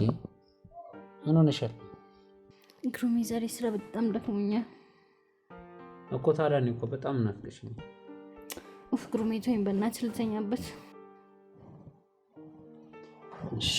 እንዴ ምን ሆነሻል? ግሩሜ ዛሬ ስራ በጣም ደክሞኛል እኮ። ታዲያ እኔ እኮ በጣም ናፍቀሽኝ። ኡፍ ግሩሜ ተወኝ በእናትህ ልተኛበት። እሺ።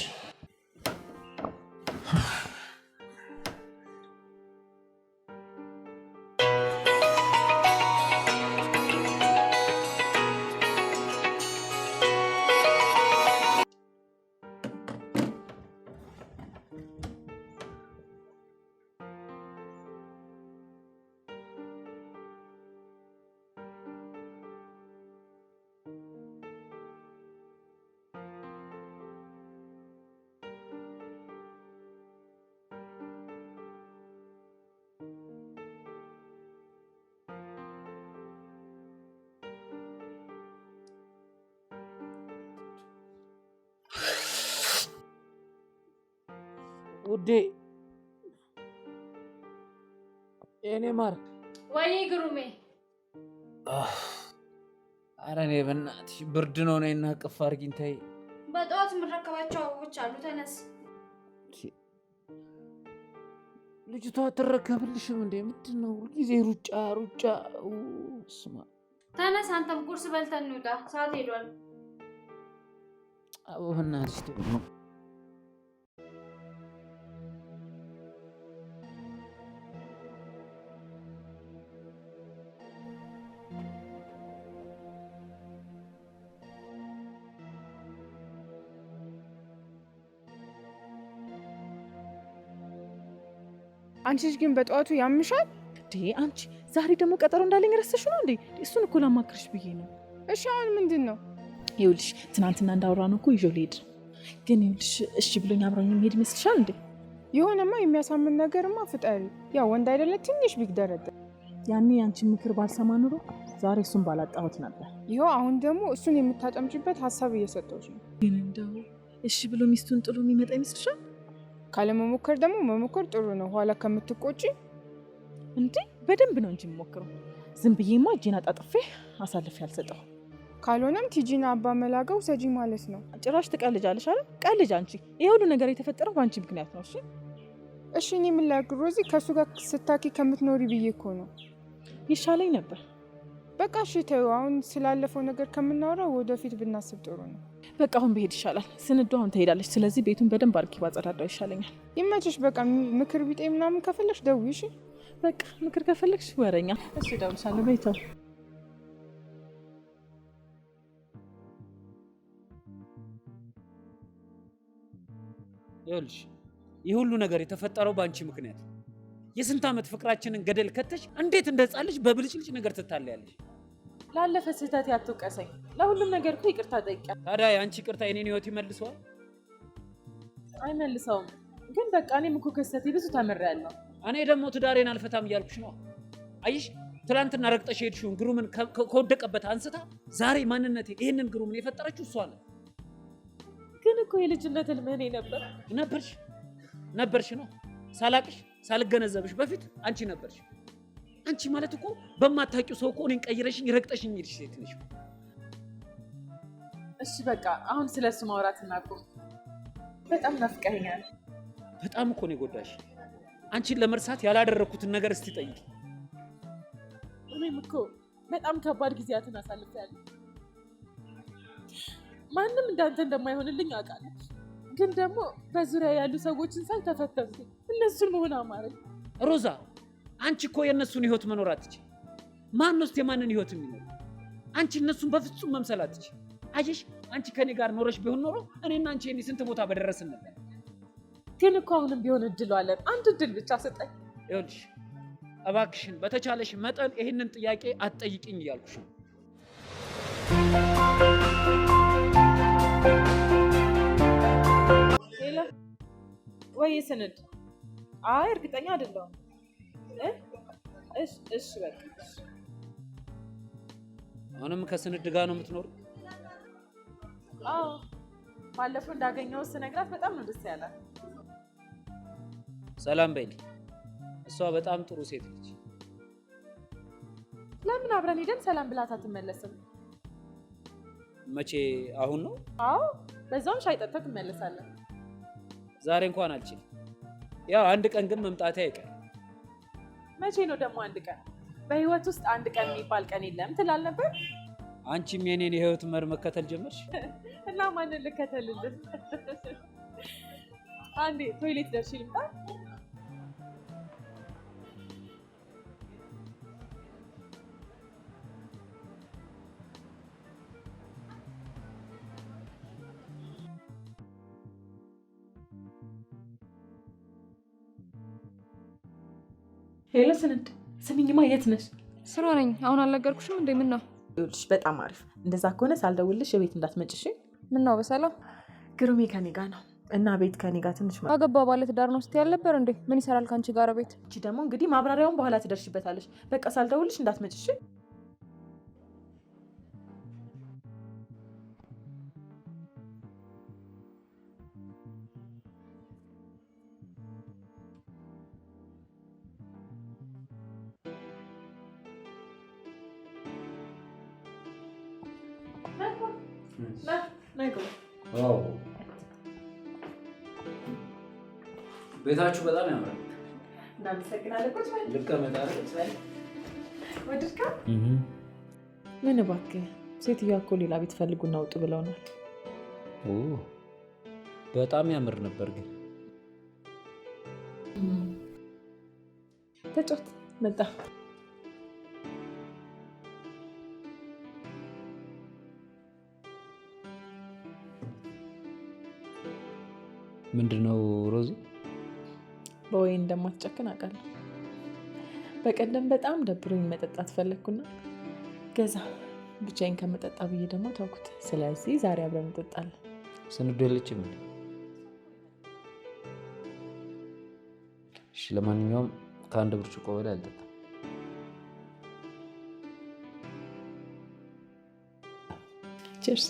ውዴ፣ የኔ ማር። ወይ ግሩሜ። ኧረ እኔ በእናትሽ ብርድ ነው። ነይና እቅፍ አድርጊኝ ተይ። በጠዋት የምረከባቸው አበቦች አሉ። ተነስ። ልጅቷ አትረከብልሽም እንዴ? ምንድን ነው ሁልጊዜ ሩጫ ሩጫ? ስማ ተነስ፣ አንተም ቁርስ በልተን እንውጣ፣ ሰዓት ሄዷል። አቦ በእናትሽ ደግሞ። አንቺ ልጅ ግን በጠዋቱ ያምሻል እንዴ? አንቺ ዛሬ ደግሞ ቀጠሮ እንዳለኝ ረስተሽ ነው እንዴ? እሱን እኮ ላማክርሽ ብዬ ነው። እሺ አሁን ምንድን ነው? ይኸውልሽ ትናንትና እንዳወራነው እኮ ይዤው ልሄድ፣ ግን ይኸውልሽ እሺ ብሎኝ አብረኝ የሚሄድ ይመስልሻል እንዴ? የሆነማ የሚያሳምን ነገርማ ፍጠሪ። ያው ወንድ አይደለ ትንሽ ቢግደረደር። ያኔ ያንቺን ምክር ባልሰማ ኑሮ ዛሬ እሱን ባላጣሁት ነበር። ይኸው አሁን ደግሞ እሱን የምታጠምጭበት ሀሳብ እየሰጠሁሽ ነው። ግን እንደው እሺ ብሎ ሚስቱን ጥሎ የሚመጣ ይመስልሻል? ካለመሞከር ደግሞ መሞከር ጥሩ ነው፣ ኋላ ከምትቆጪ። እንዴ በደንብ ነው እንጂ የምሞክረው። ዝም ብዬማ እጄን አጣጥፌ አሳልፌ አልሰጠው። ካልሆነም ቲጂና አባ መላገው ሰጂ ማለት ነው። ጭራሽ ትቀልጃለሽ አይደል? ቀልጅ አንቺ። ይሄ ሁሉ ነገር የተፈጠረው በአንቺ ምክንያት ነው። እሺ እሺ፣ እኔ ምን ላድርግ ሮዚ? ከእሱ ጋር ስታኪ ከምትኖሪ ብዬ እኮ ነው። ይሻለኝ ነበር። በቃ እሺ ተይው። አሁን ስላለፈው ነገር ከምናወራው ወደፊት ብናስብ ጥሩ ነው። በቃ አሁን ብሄድ ይሻላል። ስንዱ አሁን ትሄዳለች። ስለዚህ ቤቱን በደንብ አድርጌ ባጸዳዳው ይሻለኛል። ይመችሽ። በቃ ምክር ቢጤ ምናምን ከፈለግሽ ደውዪ። እሺ በቃ ምክር ከፈለግሽ ወረኛ። እሺ እደውልልሻለሁ። በይ ተው። ይኸውልሽ ይህ ሁሉ ነገር የተፈጠረው በአንቺ ምክንያት። የስንት ዓመት ፍቅራችንን ገደል ከተሽ እንዴት እንደ ሕፃን ልጅ በብልጭልጭ ነገር ትታለያለሽ? ላለፈ ስህተት ያትውቀሰኝ። ለሁሉም ነገር እኮ ይቅርታ ጠይቂያለሁ። ታዲያ የአንቺ ይቅርታ የኔን ህይወት ይመልሰዋል? አይመልሰውም፣ ግን በቃ እኔም እኮ ከስህተቴ ብዙ ተምሬያለሁ። እኔ ደግሞ ትዳሬን አልፈታም እያልኩሽ ነው። አይሽ ትላንትና ረግጠሽ የሄድሽውን ግሩምን ከወደቀበት አንስታ ዛሬ ማንነቴ ይህንን ግሩምን የፈጠረችው እሷ ናት። ግን እኮ የልጅነት ህልምህ እኔ ነበር። ነበርሽ ነበርሽ ነው። ሳላቅሽ ሳልገነዘብሽ በፊት አንቺ ነበርሽ። አንቺ ማለት እኮ በማታውቂው ሰው እኮ እኔን ቀይረሽኝ ረግጠሽኝ ሄድሽ ሴት ነሽ። እሺ በቃ አሁን ስለ እሱ ማውራት እናቁም። በጣም ናፍቀኸኛል። በጣም እኮ ነው የጎዳሽ። አንቺን ለመርሳት ያላደረግኩትን ነገር እስቲ ጠይቂ። እኔም እኮ በጣም ከባድ ጊዜያትን አሳልፌያለሁ። ማንም እንዳንተ እንደማይሆንልኝ አውቃለሁ። ግን ደግሞ በዙሪያ ያሉ ሰዎችን ሳይ ተፈተንኩ። እነሱን መሆን አማረኝ። ሮዛ፣ አንቺ እኮ የእነሱን ህይወት መኖር አትችይ። ማን ውስጥ የማንን ህይወት የሚኖር? አንቺ እነሱን በፍጹም መምሰል አትችይ። አየሽ፣ አንቺ ከኔ ጋር ኖረሽ ቢሆን ኖሮ እኔና አንቺ የኔ ስንት ቦታ በደረስን ነበር። ግን እኮ አሁንም ቢሆን እድሉ አለን። አንድ እድል ብቻ ስጠኝ። ይኸውልሽ፣ እባክሽን በተቻለሽ መጠን ይህንን ጥያቄ አትጠይቂኝ እያልኩሽ ነው። ሌላ ወይ ስንድ? አይ እርግጠኛ አይደለሁም። እሺ እሺ በቃ እሺ። አሁንም ከስንድ ጋር ነው የምትኖሩ? አዎ ባለፈው እንዳገኘው ስነግራት በጣም ነው ደስ ያላት። ሰላም በይልኝ። እሷ በጣም ጥሩ ሴት ነች። ለምን አብረን ሄደን ሰላም ብላት አትመለስም? መቼ? አሁን ነው? አዎ በዛውም ሻይ ጠጥተህ ትመለሳለህ። ዛሬ እንኳን አልችልም። ያው አንድ ቀን ግን መምጣቴ አይቀርም። መቼ ነው ደግሞ አንድ ቀን? በህይወት ውስጥ አንድ ቀን የሚባል ቀን የለም ትላል ነበር። አንቺም የኔን የህይወት መር መከተል ጀመርሽ። እና ማንን ልከተልልን? አንዴ toilet ደርሼ ልምጣ። Hello ስንድ፣ ስሚኝማ የት ነሽ? ስራ ነኝ። አሁን አልነገርኩሽም እንዴ? ምን ነው? ይኸውልሽ በጣም አሪፍ። እንደዛ ከሆነ ሳልደውልልሽ የቤት እንዳትመጭ እሺ? ምን ነው? በሰላም? ግሩሜ ከኔ ጋር ነው እና ቤት ከኔ ጋር ትንሽ አገባ ባለ ትዳር ነው ስትይ አልነበር እንዴ? ምን ይሰራል ከአንቺ ጋር ቤት? እቺ ደግሞ እንግዲህ ማብራሪያውን በኋላ ትደርሽበታለሽ። በቃ ሳልደውልሽ እንዳትመጭ እሺ? ቤታችሁ በጣም ያምራል። እናመሰግናለን። ቁጭ በል። ልቀመጥ አይደል? ወደድከው? ምን እባክህ፣ ሴትዮዋ እኮ ሌላ ቤት ፈልጉና ውጡ ብለውናል። በጣም ያምር ነበር ግን። ተጫወት። መጣ። ምንድነው ሮዚ? በወይን እንደማትጨክን አውቃለሁ። በቀደም በጣም ደብሮኝ መጠጣት ፈለግኩና ገዛ ብቻዬን ከመጠጣ ብዬ ደግሞ ተውኩት። ስለዚህ ዛሬ አብረን እንጠጣለን። ስንዱ የለችም እንዴ? እሺ፣ ለማንኛውም ከአንድ ብርጭቆ በላይ አልጠጣም። Cheers።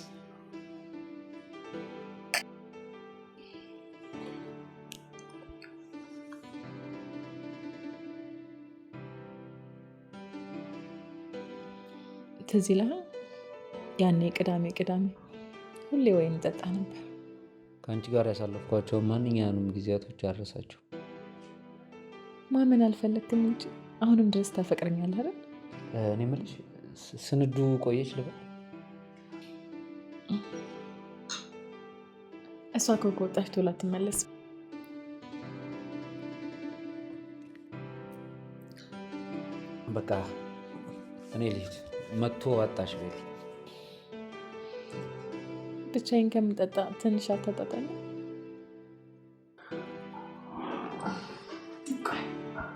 ትዝ ይልሃል? ያኔ ቅዳሜ ቅዳሜ ሁሌ ወይን ጠጣ ነበር። ከአንቺ ጋር ያሳለፍኳቸውን ማንኛውንም ጊዜያቶች አልረሳቸው። ማመን አልፈለግክም እንጂ አሁንም ድረስ ታፈቅረኛለህ አይደል? እኔ የምልሽ ስንዱ ቆየች ልበል? እሷ እኮ ከወጣች ቶሎ አትመለስም። በቃ እኔ ልሂድ። መጥቶ አጣሽ ቤት። ብቻዬን ከምጠጣ ትንሽ አታጣጣኝ?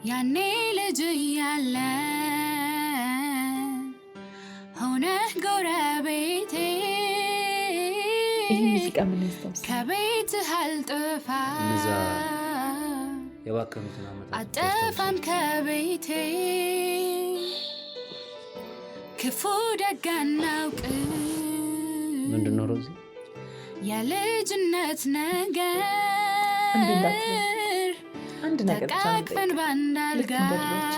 ያኔ ልጅ እያለ ሆነህ ጎረቤቴ ይህ ሙዚቃ ምን ያስታውሳል? ከቤትህ አልጠፋ እነዛ የባከኑትን ዓመታት አጠፋም ከቤቴ ክፉ ደግ አናውቅ። ምንድነው ሮዚ? የልጅነት ነገር እምቢ እንዳትለኝ። አንድ ነገር ብቻ ነው ተቃቅፈን የምጠይቅህ። ባንድ ልክ አልጋ እንደ ድሮዎች።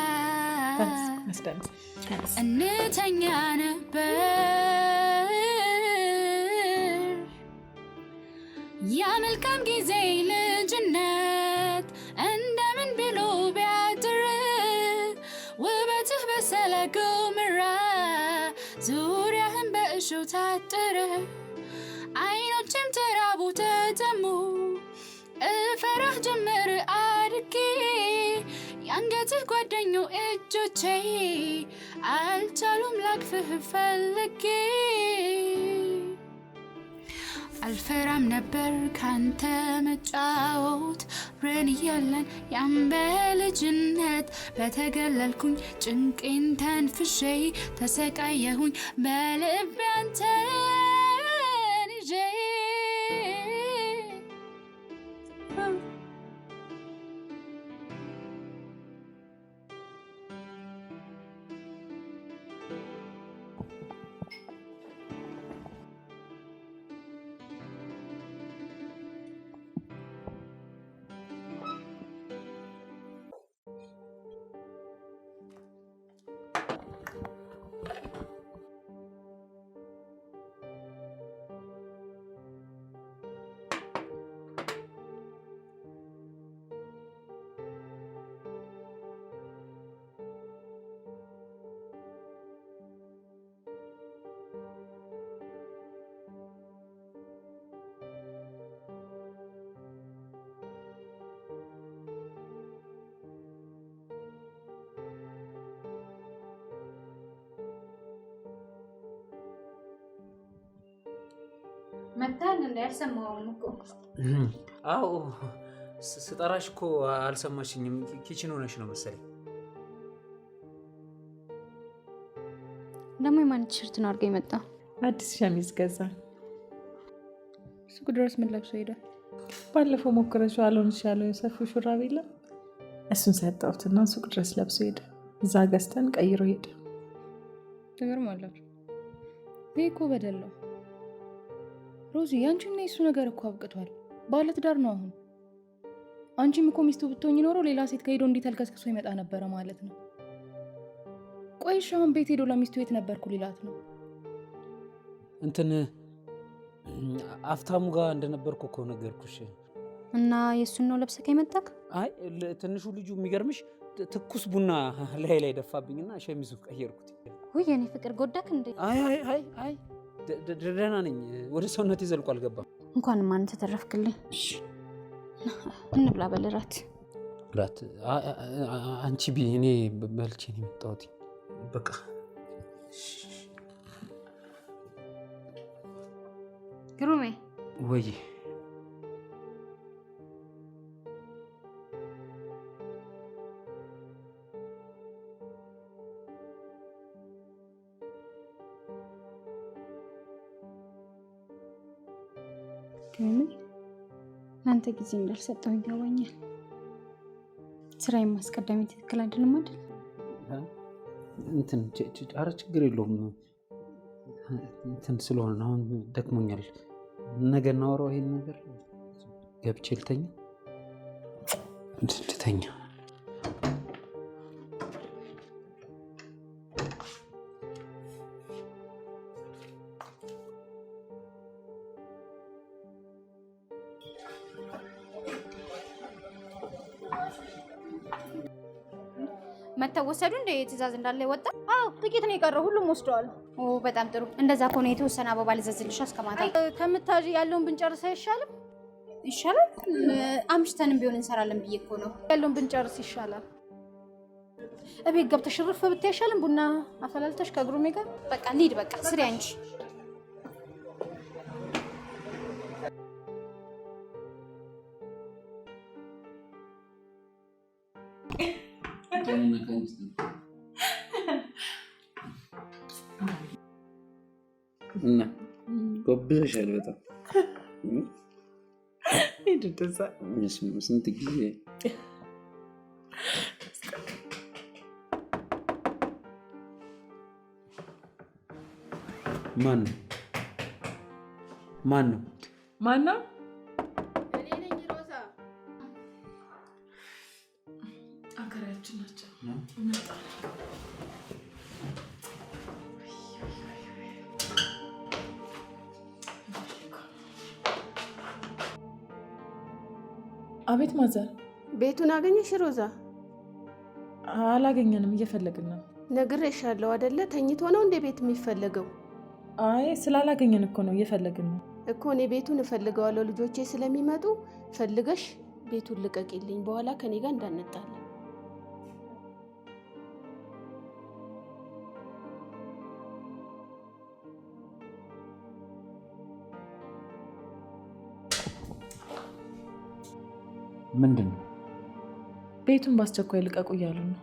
ተነስ፣ መስደንስ፣ ተነስ። እንተኛ ነበር። ያ መልካም ጊዜ ልጅነት እንደምን ቢሉ ቢያድር ውበትህ በሰለ ጎመራ ዙሪያህን በእሾህ ታጠረ። አይኖችም ተራቡ ተጠሙ እፈራህ ጀመር አድጌ የአንገትህ ጓደኞ እጆቼ አልቻሉም ላቅፍህ ፈልጌ። አልፈራም ነበር ካንተ መጫወት አብረን እያለን ያን በልጅነት በተገለልኩኝ ጭንቄን ተንፍሼ ተሰቃየሁኝ በልቤ አንተን ይዤ። መታል እንደ አልሰማሁም እኮ። አዎ ስጠራሽ እኮ አልሰማሽኝም። Kitchen ሆነሽ ነው መሰለኝ። ደግሞ የማን ቲሸርት ነው አድርገው የመጣው? አዲስ ሸሚዝ ገዛ። ሱቅ ድረስ ምን ለብሶ ሄደ? ባለፈው ሞክረሽው አልሆንሽ ያለው የሰፊው ሹራብ የለም? እሱን ሰጠሁትና ሱቅ ድረስ ለብሶ ሄደ። እዛ ገዝተን ቀይሮ ሄደ። ትገርማላችሁ። ይህ እኮ በደል ነው ሮዚ። ያንቺና የሱ ነገር እኮ አብቅቷል። ባለትዳር ነው አሁን። አንቺም እኮ ሚስቱ ብትሆኝ ኖሮ ሌላ ሴት ከሄዶ እንዲህ ተልከስክሶ ይመጣ ነበረ ማለት ነው። ቆይ እሺ አሁን ቤት ሄዶ ለሚስቱ የት ነበርኩ ሊላት ነው? እንትን አፍታሙ ጋር እንደነበርኩ እኮ ነገርኩሽ። እና የእሱን ነው ለብሰህ ከመጣክ? አይ ትንሹ ልጁ የሚገርምሽ ትኩስ ቡና ላይ ላይ ደፋብኝና ሸሚዙን ቀየርኩት። ውይ የኔ ፍቅር ጎዳክ እንዴ? አይ አይ አይ አይ ደህና ነኝ። ወደ ሰውነቴ ዘልቆ አልገባም። እንኳንም አንተ ተረፍክልኝ። እንብላ በል እራት። እራት አንቺ ቢ እኔ በልቼ ነው የመጣሁት። በቃ ግሩሜ ወይ ግሩሜ ለአንተ ጊዜ እንዳልሰጠው ይገባኛል። ስራዬን ማስቀደሜ ትክክል አይደለም አይደል? እንትን ኧረ ችግር የለውም። እንትን ስለሆነ አሁን ደክሞኛል። ነገ እናወራው ይሄን ነገር። ገብቼ ልተኛ ልተኛ። መተወሰዱ እንደ ትዕዛዝ እንዳለ ወጣ። አዎ ጥቂት ነው የቀረው፣ ሁሉም ወስደዋል። ኦ በጣም ጥሩ። እንደዛ ከሆነ የተወሰነ አበባ ልዘዝልሽ እስከ ማታ። ከምታዥ ያለውን ብንጨርስ አይሻልም? ይሻላል። አምሽተንም ቢሆን እንሰራለን ብዬ እኮ ነው። ያለውን ብንጨርስ ይሻላል። እቤት ገብተሽ እርፍ ብታይ አይሻልም? ቡና አፈላልተሽ ከግሩሜ ጋር በቃ እንሂድ። በቃ ስሪ አንቺ። እና ጎብዘሻል በጣም። ስንት ጊዜ ማን ነው ማን ነው ማን ነው? እኔ ነኝ ሮዛ። አከራያችን ናቸው። አቤት ማዘር። ቤቱን አገኘሽ ሮዛ? አላገኘንም፣ እየፈለግን ነው። ነግሬሻለሁ አይደለ? ተኝቶ ነው እንደ ቤት የሚፈለገው? አይ ስላላገኘን እኮ ነው፣ እየፈለግን ነው እኮ። እኔ ቤቱን እፈልገዋለሁ፣ ልጆቼ ስለሚመጡ ፈልገሽ ቤቱን ልቀቂልኝ። በኋላ ከኔ ጋር እንዳንጣላ። ምንድን ነው? ቤቱን በአስቸኳይ ልቀቁ እያሉ ነው።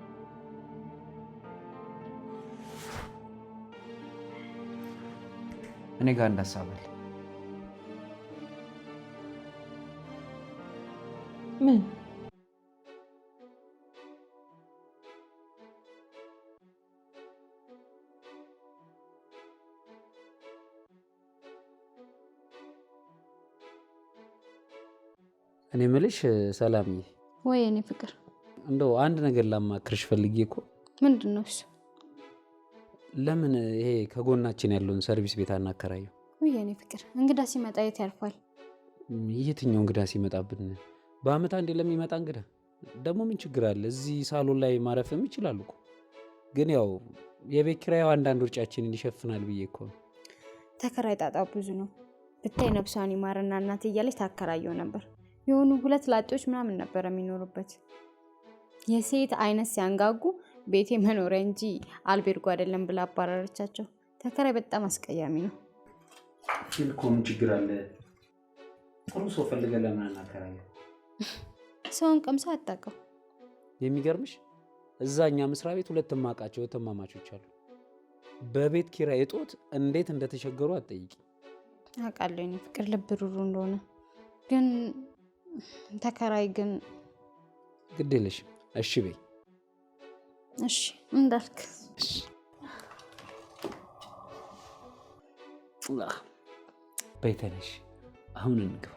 እኔ ጋር እንዳሳባል። ምን? እኔ የምልሽ ሰላምዬ። ወይ እኔ ፍቅር፣ እንደው አንድ ነገር ላማክርሽ ፈልጌ እኮ። ምንድን ነው እሱ? ለምን ይሄ ከጎናችን ያለውን ሰርቪስ ቤት አናከራየው? ውይ የኔ ፍቅር፣ እንግዳ ሲመጣ የት ያርፋል? የትኛው እንግዳ ሲመጣብን? በአመት አንዴ ለሚመጣ እንግዳ ደግሞ ምን ችግር አለ? እዚህ ሳሎን ላይ ማረፍም ይችላሉ እኮ። ግን ያው የቤት ኪራዩ አንዳንድ ወጪያችንን ይሸፍናል ብዬ እኮ ነው። ተከራይ ጣጣው ብዙ ነው ብታይ። ነፍሷን ይማርና እናቴ እያለች ታከራየው ነበር። የሆኑ ሁለት ላጤዎች ምናምን ነበር የሚኖሩበት። የሴት አይነት ሲያንጋጉ ቤቴ መኖሪያ እንጂ አልቤርጎ አይደለም ብላ አባረረቻቸው። ተከራይ በጣም አስቀያሚ ነው። ግን እኮ ምን ችግር አለ? ጥሩ ሰው ፈልገን ለምን አናከራየው? ሰውን ቀምሰህ አታውቅም። የሚገርምሽ እዛ እኛ መስሪያ ቤት ሁለት የማውቃቸው እህትማማቾች አሉ። በቤት ኪራይ እጦት እንዴት እንደተቸገሩ አትጠይቂ። አውቃለሁ የእኔ ፍቅር ልብ ሩሩ እንደሆነ፣ ግን ተከራይ ግን ግድ የለሽም። እሺ በይ። እሺ እንዳልክ። በይ ተነሽ፣ አሁን እንግባ።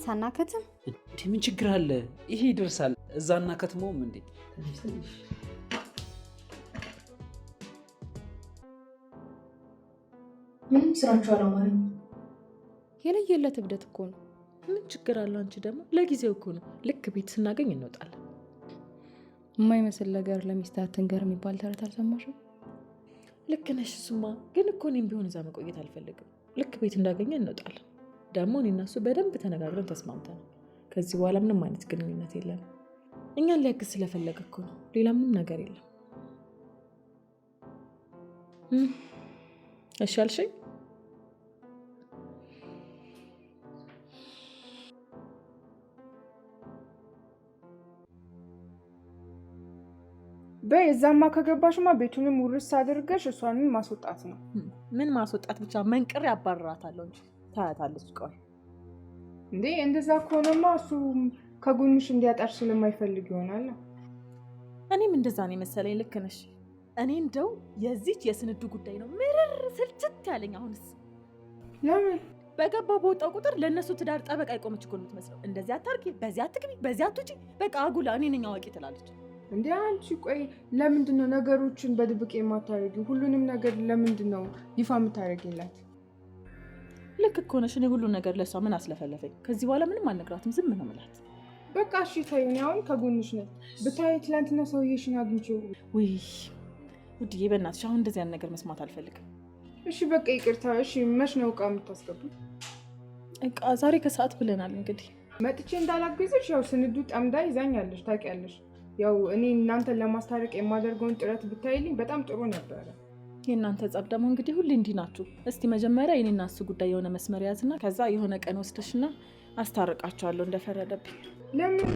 ሳናከትም እንዴ ምን ችግር አለ? ይሄ ይደርሳል። እዛ እናከትመውም እንዴ? ተነሽ ተነሽ። ምንም ስራችሁ አላማረኝም። የለየለት እብደት እኮ ነው። ምን ችግር አለው? አንቺ ደግሞ ለጊዜው እኮ ነው። ልክ ቤት ስናገኝ እንወጣለን። የማይመስል ነገር ለሚስት አትንገር የሚባል ተረት አልሰማሽም? ልክ ነሽ። እሱማ ግን እኮ እኔም ቢሆን እዛ መቆየት አልፈልግም። ልክ ቤት እንዳገኘ እንወጣለን። ደግሞ እኔ እና እሱ በደንብ ተነጋግረን ተስማምተናል። ከዚህ በኋላ ምንም አይነት ግንኙነት የለም። እኛን ሊያግዝ ስለፈለገ እኮ ነው። ሌላ ምንም ነገር የለም። እሺ አልሽኝ? በይ እዛማ ከገባሽማ ቤቱንም ውርስ አድርገሽ እሷንም ማስወጣት ነው። ምን ማስወጣት ብቻ መንቅሬ አባርራታለሁ እንጂ ታያታለች። ቆይ እንዴ እንደዛ ከሆነማ እሱ ከጎንሽ እንዲያጣሽ ስለማይፈልግ ይሆናል። እኔም እንደዛ ነው የመሰለኝ። ልክ ነሽ። እኔ እንደው የዚች የስንዱ ጉዳይ ነው ምርር ስልችት ያለኝ። አሁንስ ለምን በገባው በወጣው ቁጥር ለእነሱ ትዳር ጠበቃ የቆመች እኮ ነው የምትመስለው። እንደዚህ አታርጊ፣ በዚህ አትግቢ፣ በዚህ አትውጪ፣ በቃ አጉላ እኔ ነኝ አዋቂ ትላለች። እንዴ አንቺ ቆይ ለምንድን ነው ነገሮችን በድብቅ የማታደርጊው? ሁሉንም ነገር ለምንድን ነው ይፋ የምታደርጊላት? ልክ እኮ ነሽ። እኔ ሁሉን ነገር ለእሷ ምን አስለፈለፈኝ? ከዚህ በኋላ ምንም አልነግራትም፣ ዝም ነው የምላት። በቃ እሺ ተይው፣ እኔ አሁን ከጎንሽ ነኝ። ብታይ ትላንትና ሰውዬሽን አግኝቼው። ውይ ውድዬ፣ በእናትሽ አሁን እንደዚህ ያን ነገር መስማት አልፈልግም። እሺ በቃ ይቅርታ። እሺ መች ነው እቃ የምታስገቡት? እቃ ዛሬ ከሰዓት ብለናል። እንግዲህ መጥቼ እንዳላግዝሽ ያው ስንዱ ጠምዳ ይዛኛለሽ፣ ታውቂያለሽ። ያው እኔ እናንተን ለማስታረቅ የማደርገውን ጥረት ብታይልኝ በጣም ጥሩ ነበረ። የእናንተ ጸብ ደግሞ እንግዲህ ሁሌ እንዲህ ናችሁ። እስቲ መጀመሪያ የኔና እሱ ጉዳይ የሆነ መስመር ያዝና ከዛ የሆነ ቀን ወስደሽና አስታርቃቸዋለሁ እንደፈረደብኝ። ለምን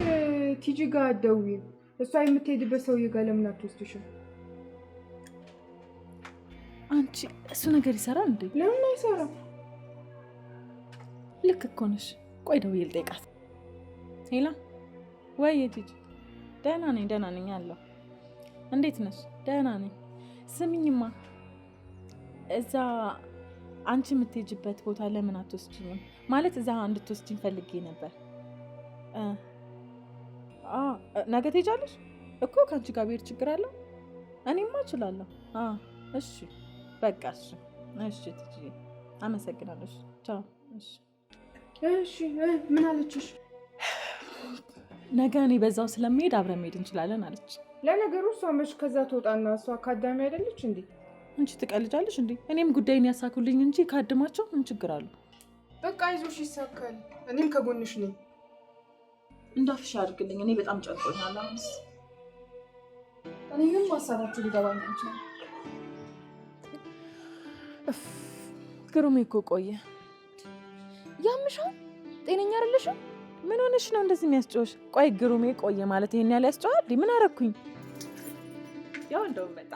ቲጂ ጋር አትደውይም? እሷ የምትሄድበት ሰውዬ ጋር ለምን አትወስድሽም? አንቺ እሱ ነገር ይሰራል እንዴ? ለምን አይሰራም? ልክ እኮ ነሽ። ቆይ ደውዬ ልጠይቃት። ሄላ ወይ ቲጂ፣ ደህና ነኝ ደህና ነኝ አለሁ። እንዴት ነሽ? ደህና ነኝ። ስሚኝማ እዛ አንቺ የምትሄጂበት ቦታ ለምን አትወስጂኝም? ማለት እዛ እንድትወስጂኝ ፈልጌ ነበር። ነገ ትሄጃለሽ እኮ? ከአንቺ ጋር ብሄድ ችግር አለው? እኔማ እችላለሁ። እሺ በቃ እሺ፣ እሺ ቲጂ አመሰግናለሁ። ቻው። እሺ እሺ። ምን አለችሽ? ነገ እኔ በዛው ስለምሄድ አብረን መሄድ እንችላለን አለች። ለነገሩ እሷ መች ከዛ ትወጣና እሷ ካዳሚ አይደለች እንዴ? አንቺ ትቀልጃለሽ እንዴ? እኔም ጉዳይን ያሳኩልኝ እንጂ ካድማቸው ምን ችግር አለው? በቃ አይዞሽ፣ ይሳካል። እኔም ከጎንሽ ነኝ። እንዳፍሽ አድርግልኝ። እኔ በጣም ጨንቆኛል። አሁንስ እኔ ምንም ሀሳባችሁ ሊገባኝ አልቻለም። ግሩሜ እኮ ቆየ። ያምሻል? ጤነኛ አይደለሽም? ምን ሆነሽ ነው እንደዚህ የሚያስጨውሽ? ቆይ ግሩሜ ቆየ ማለት ይሄን ያህል ያስጨዋል? ምን አረኩኝ? ያው እንደውም መጣ።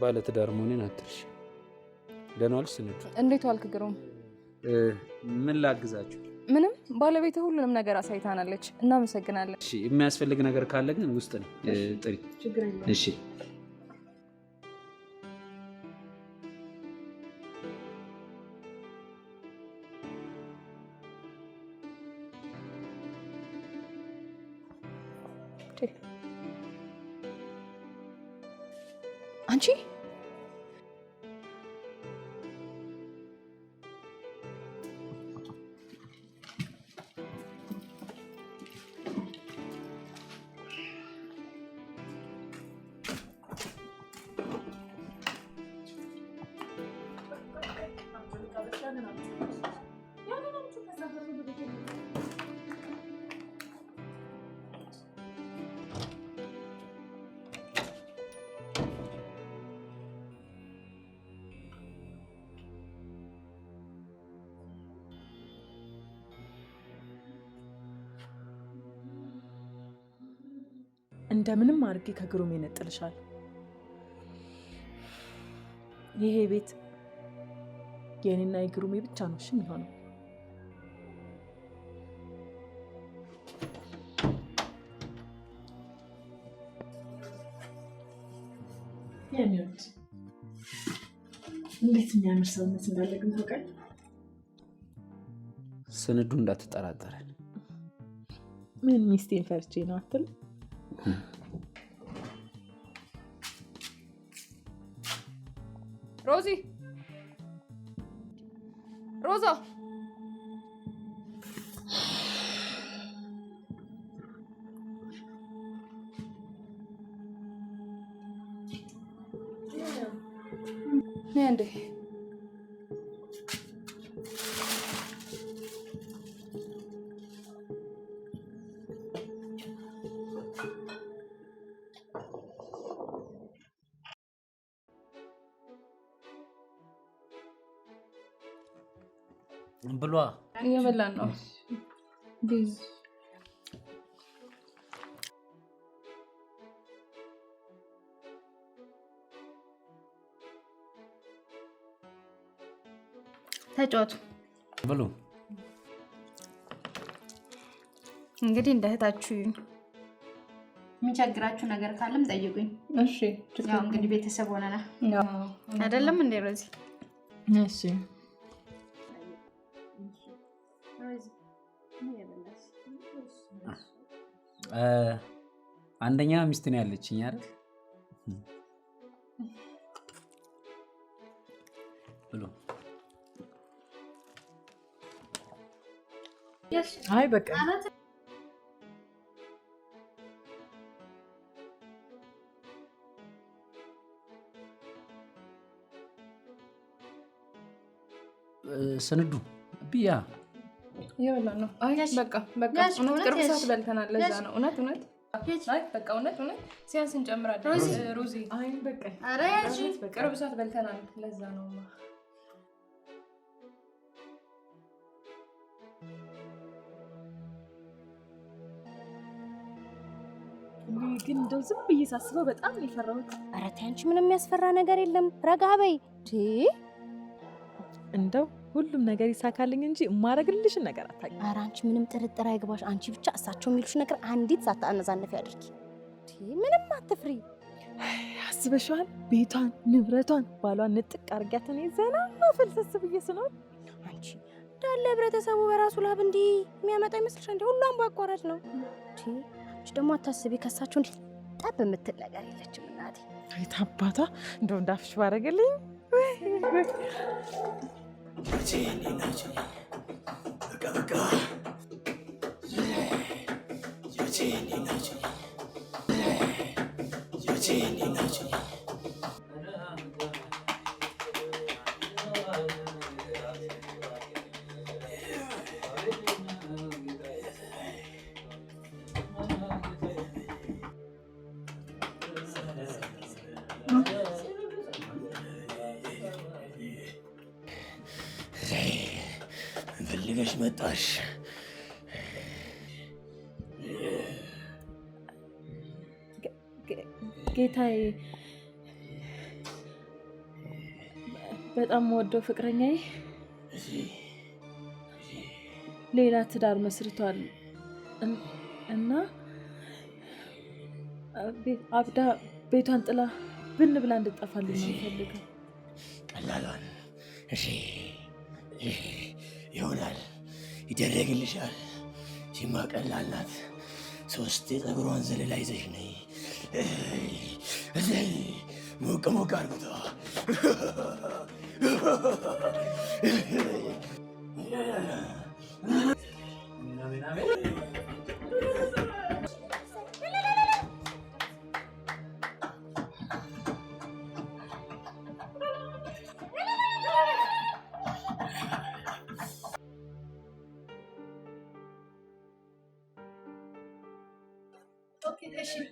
ባለትዳር መሆኔን አትርሽ። ደህና ዋልሽ ስንዱ? እንዴት ዋልክ ግሩም? ምን ላግዛችሁ? ምንም፣ ባለቤትህ ሁሉንም ነገር አሳይታናለች። እናመሰግናለን። እሺ፣ የሚያስፈልግ ነገር ካለ ግን ውስጥ ነው ጥሪ። እሺ። አንቺ እንደምንም አድርጌ ከግሩሜ እነጥልሻለሁ። ይሄ ቤት የእኔና የግሩሜ ብቻ ነው እሺ የሚሆነው። የኔ ውድ እንዴት የሚያምር ሰውነት እንዳለ ግን ታውቃለህ? ስንዱ እንዳትጠራጠረ። ምን ሚስቴን ፈርቼ ነው አትልም? ሮዚ፣ ሮዛ፣ ነይ አንዴ። ብሏ። እየበላን ነው። ቢዝ ተጫወቱ። ብሉ። እንግዲህ እንደ እህታችሁ ይሁን። የሚቸግራችሁ ነገር ካለም ጠይቁኝ። እሺ። ያው እንግዲህ ቤተሰብ ሆነናል አይደለም እንዴ ሮዚ? እሺ። አንደኛ ሚስት ነው ያለችኝ አይደል? ብሉ። አይ በቃ። ስንዱ ብያ። እየበላን ነው። አይ በቃ በቃ፣ እውነት ቅርብ ሰዓት በልተናል። ለዛ ነው። እውነት እውነት። አይ በቃ እውነት እውነት፣ ሲያንስ እንጨምራለን። ሮዚ። አይ በቃ። ኧረ ያዢ። ቅርብ ሰዓት በልተናል። ለዛ ነው። ግን እንደው ዝም ብዬ ሳስበው በጣም ነው የፈራሁት። ኧረ ተይ አንቺ፣ ምንም የሚያስፈራ ነገር የለም። ረጋ በይ። እንደው ሁሉም ነገር ይሳካልኝ እንጂ የማረግልሽን ነገር አታውቂም። ኧረ አንቺ ምንም ጥርጥር አይግባሽ። አንቺ ብቻ እሳቸው የሚሉሽ ነገር አንዲት ሳታነዛንፊ አድርጊ። ምንም አትፍሪ። አስበሽዋል? ቤቷን፣ ንብረቷን፣ ባሏን ንጥቅ አድርጊያት እኔ ዘና ፈልሰስ ብዬ ስኖር። አንቺ እንዳለ ህብረተሰቡ በራሱ ላብ እንዲህ የሚያመጣ ይመስልሻል? እንዴ ሁሉም በአቋራጭ ነው። አንቺ ደግሞ አታስቢ፣ ከሳቸው እንዲህ ጠብ የምትል ነገር የለችም እናቴ። የት አባቷ እንደው እንዳፍሽ ባደረገልኝ። በቃ በቃ። ልጆቼ እንዴት ናችሁ? ልጆቼ እንዴት ናችሁ? ፈልገሽ መጣሽ? ጌታዬ፣ በጣም ወደው ፍቅረኛዬ ሌላ ትዳር መስርቷል እና አብዳ ቤቷን ጥላ ብን ብላ እንድጠፋልኝ ነው የምፈልገው። ቀላሏን። እሺ ይሆናል፣ ይደረግልሻል። ሲማ ቀላል ናት። 3 የፀጉሯን ዘለላ ይዘሽ ነይ። ሞቅ ሞቅ አድርጉታ።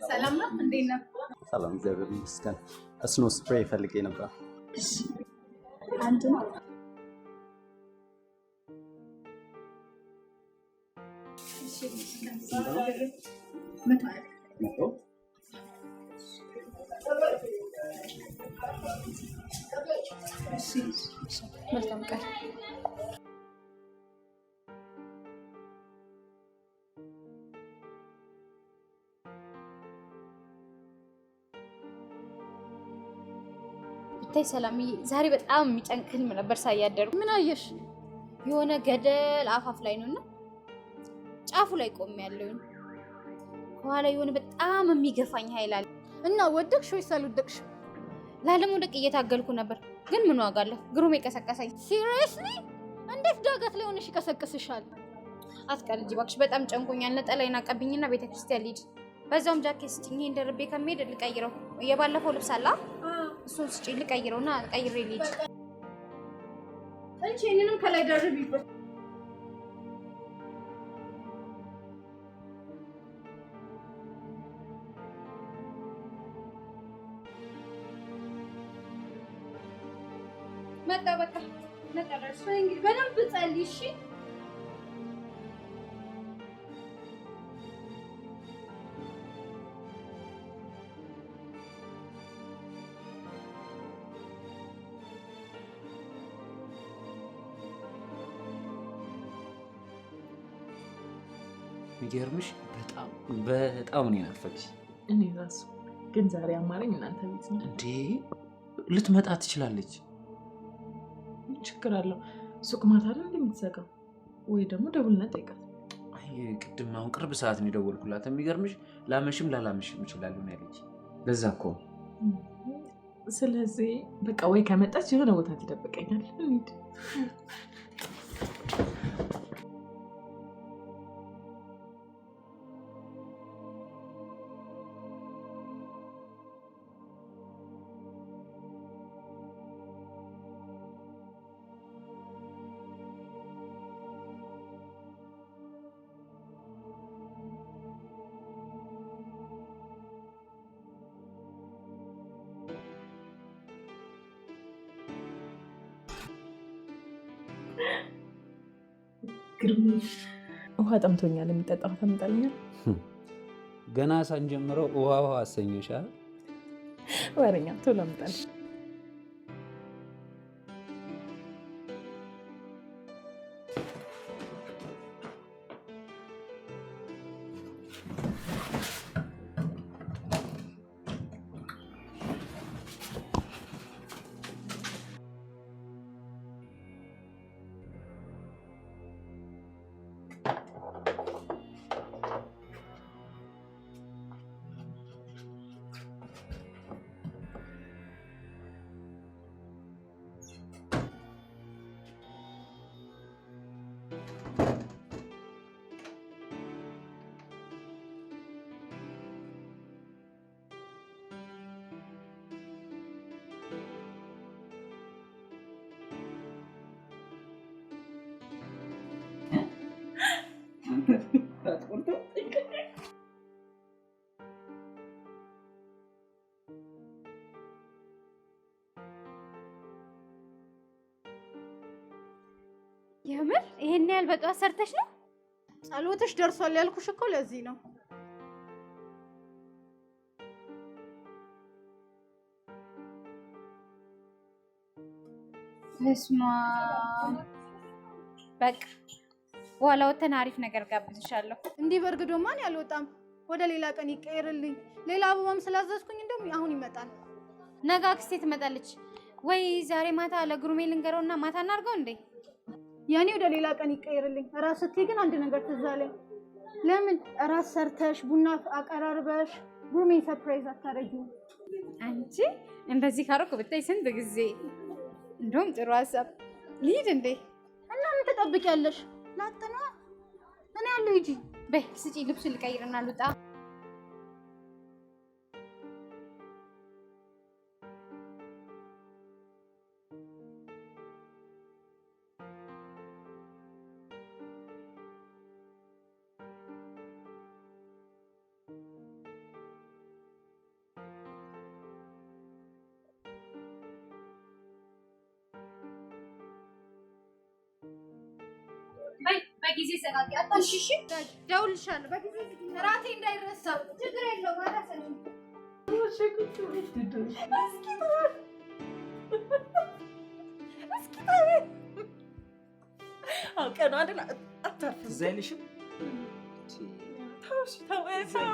ሰላም ነው? እንዴት ነው? ሰላም፣ እግዚአብሔር ይመስገን። Snow spray ፈልጌ ነበር። አንድ ነው። መልካም ቀን። ብታይ ሰላምዬ፣ ዛሬ በጣም የሚጨንቅ ህልም ነበር ሳያደርጉ። ምን አየሽ? የሆነ ገደል አፋፍ ላይ ነውና ጫፉ ላይ ቆሜ ያለሁኝ፣ ከኋላ የሆነ በጣም የሚገፋኝ ኃይል አለ። እና ወደቅሽ ወይስ አልወደቅሽ? ላለመውደቅ እየታገልኩ ነበር፣ ግን ምን ዋጋ አለሁ? ግሩም የቀሰቀሰኝ። Seriously? እንዴት ዳገት ላይ ሆነሽ ይቀሰቅስሻል? አትቀልጂ እባክሽ፣ በጣም ጨንቆኛል። ነጠላዬን አቀብኝና ቤተክርስቲያን ልሂድ። በዛውም ጃኬት ስጭኝ፣ ይሄን ደርቤ ከመሄድ ልቀይረው። የባለፈው ልብስ አለ፣ እሱን ስጭኝ ልቀይረውና ቀይሬ ልሂድ። እንቺ ይሄንንም ከላይ ደርቢበት። መጣ በቃ መጣ። ደርሶ እንግዲህ በደንብ ጸልይ እሺ። የሚገርምሽ በጣም በጣም ነው የናፈቅሽ። እኔ ራሱ ግን ዛሬ አማረኝ እናንተ ቤት ነው። እንዴ ልትመጣ ትችላለች። ምን ችግር አለው? ሱቅ ማታ አይደል እንዴ የምትዘጋው? ወይ ደግሞ ደውልና ጠይቃት። አይ ቅድም አሁን ቅርብ ሰዓት ነው የደወልኩላት። የሚገርምሽ ላመሽም ላላመሽም እችላለሁ ነው ያለች። ለዛ እኮ ስለዚህ በቃ ወይ ከመጣች የሆነ ቦታ ትደብቀኛል። እንሂድ። ግርም ውሃ ጠምቶኛል። የሚጠጣ ውሃ ታመጣልኛል? ገና ሳንጀምረው ውሃ ውሃ አሰኘሻል። ወሬኛ ቶሎ አምጣልኝ። የምር ይሄን ያህል በጠዋት ሰርተሽ ነው? ጸሎትሽ ደርሷል ያልኩሽ እኮ ለዚህ ነው። በስመ አብ። በቃ በኋላ ወተን አሪፍ ነገር ጋብዝሻለሁ። እንዲህ በእርግዶ ማን ያልወጣም። ወደ ሌላ ቀን ይቀየርልኝ። ሌላ አበባም ስላዘዝኩኝ እንደውም አሁን ይመጣል። ነገ አክስቴ ትመጣለች ወይ? ዛሬ ማታ ለግሩሜ ልንገረውና ማታ እናድርገው እንዴ? የኔ ወደ ሌላ ቀን ይቀየርልኝ። እራት ስትይ ግን አንድ ነገር ትዝ አለኝ። ለምን እራት ሰርተሽ ቡና አቀራርበሽ ግሩሜን surprise አታረጊውም? አንቺ እንደዚህ ካረኩ ብታይ ስንት ጊዜ። እንደውም ጥሩ ሀሳብ። ልሂድ እንዴ? እና ምን ትጠብቂያለሽ? ላጥና እኔ ያለው ሂጂ። በይ ስጪ፣ ልብሱን ልቀይርና ልውጣ። በጊዜ ዘጋጊ አታሽ። እሺ ደውልልሻለሁ። በጊዜ እራቴ እንዳይረሳ። ችግር የለውም አታሰብም። እስኪ ተው፣ አውቀህ ነው አይደል? አታርፍም። ትዝ አይልሽም? ተው እሺ፣ ተው ተው።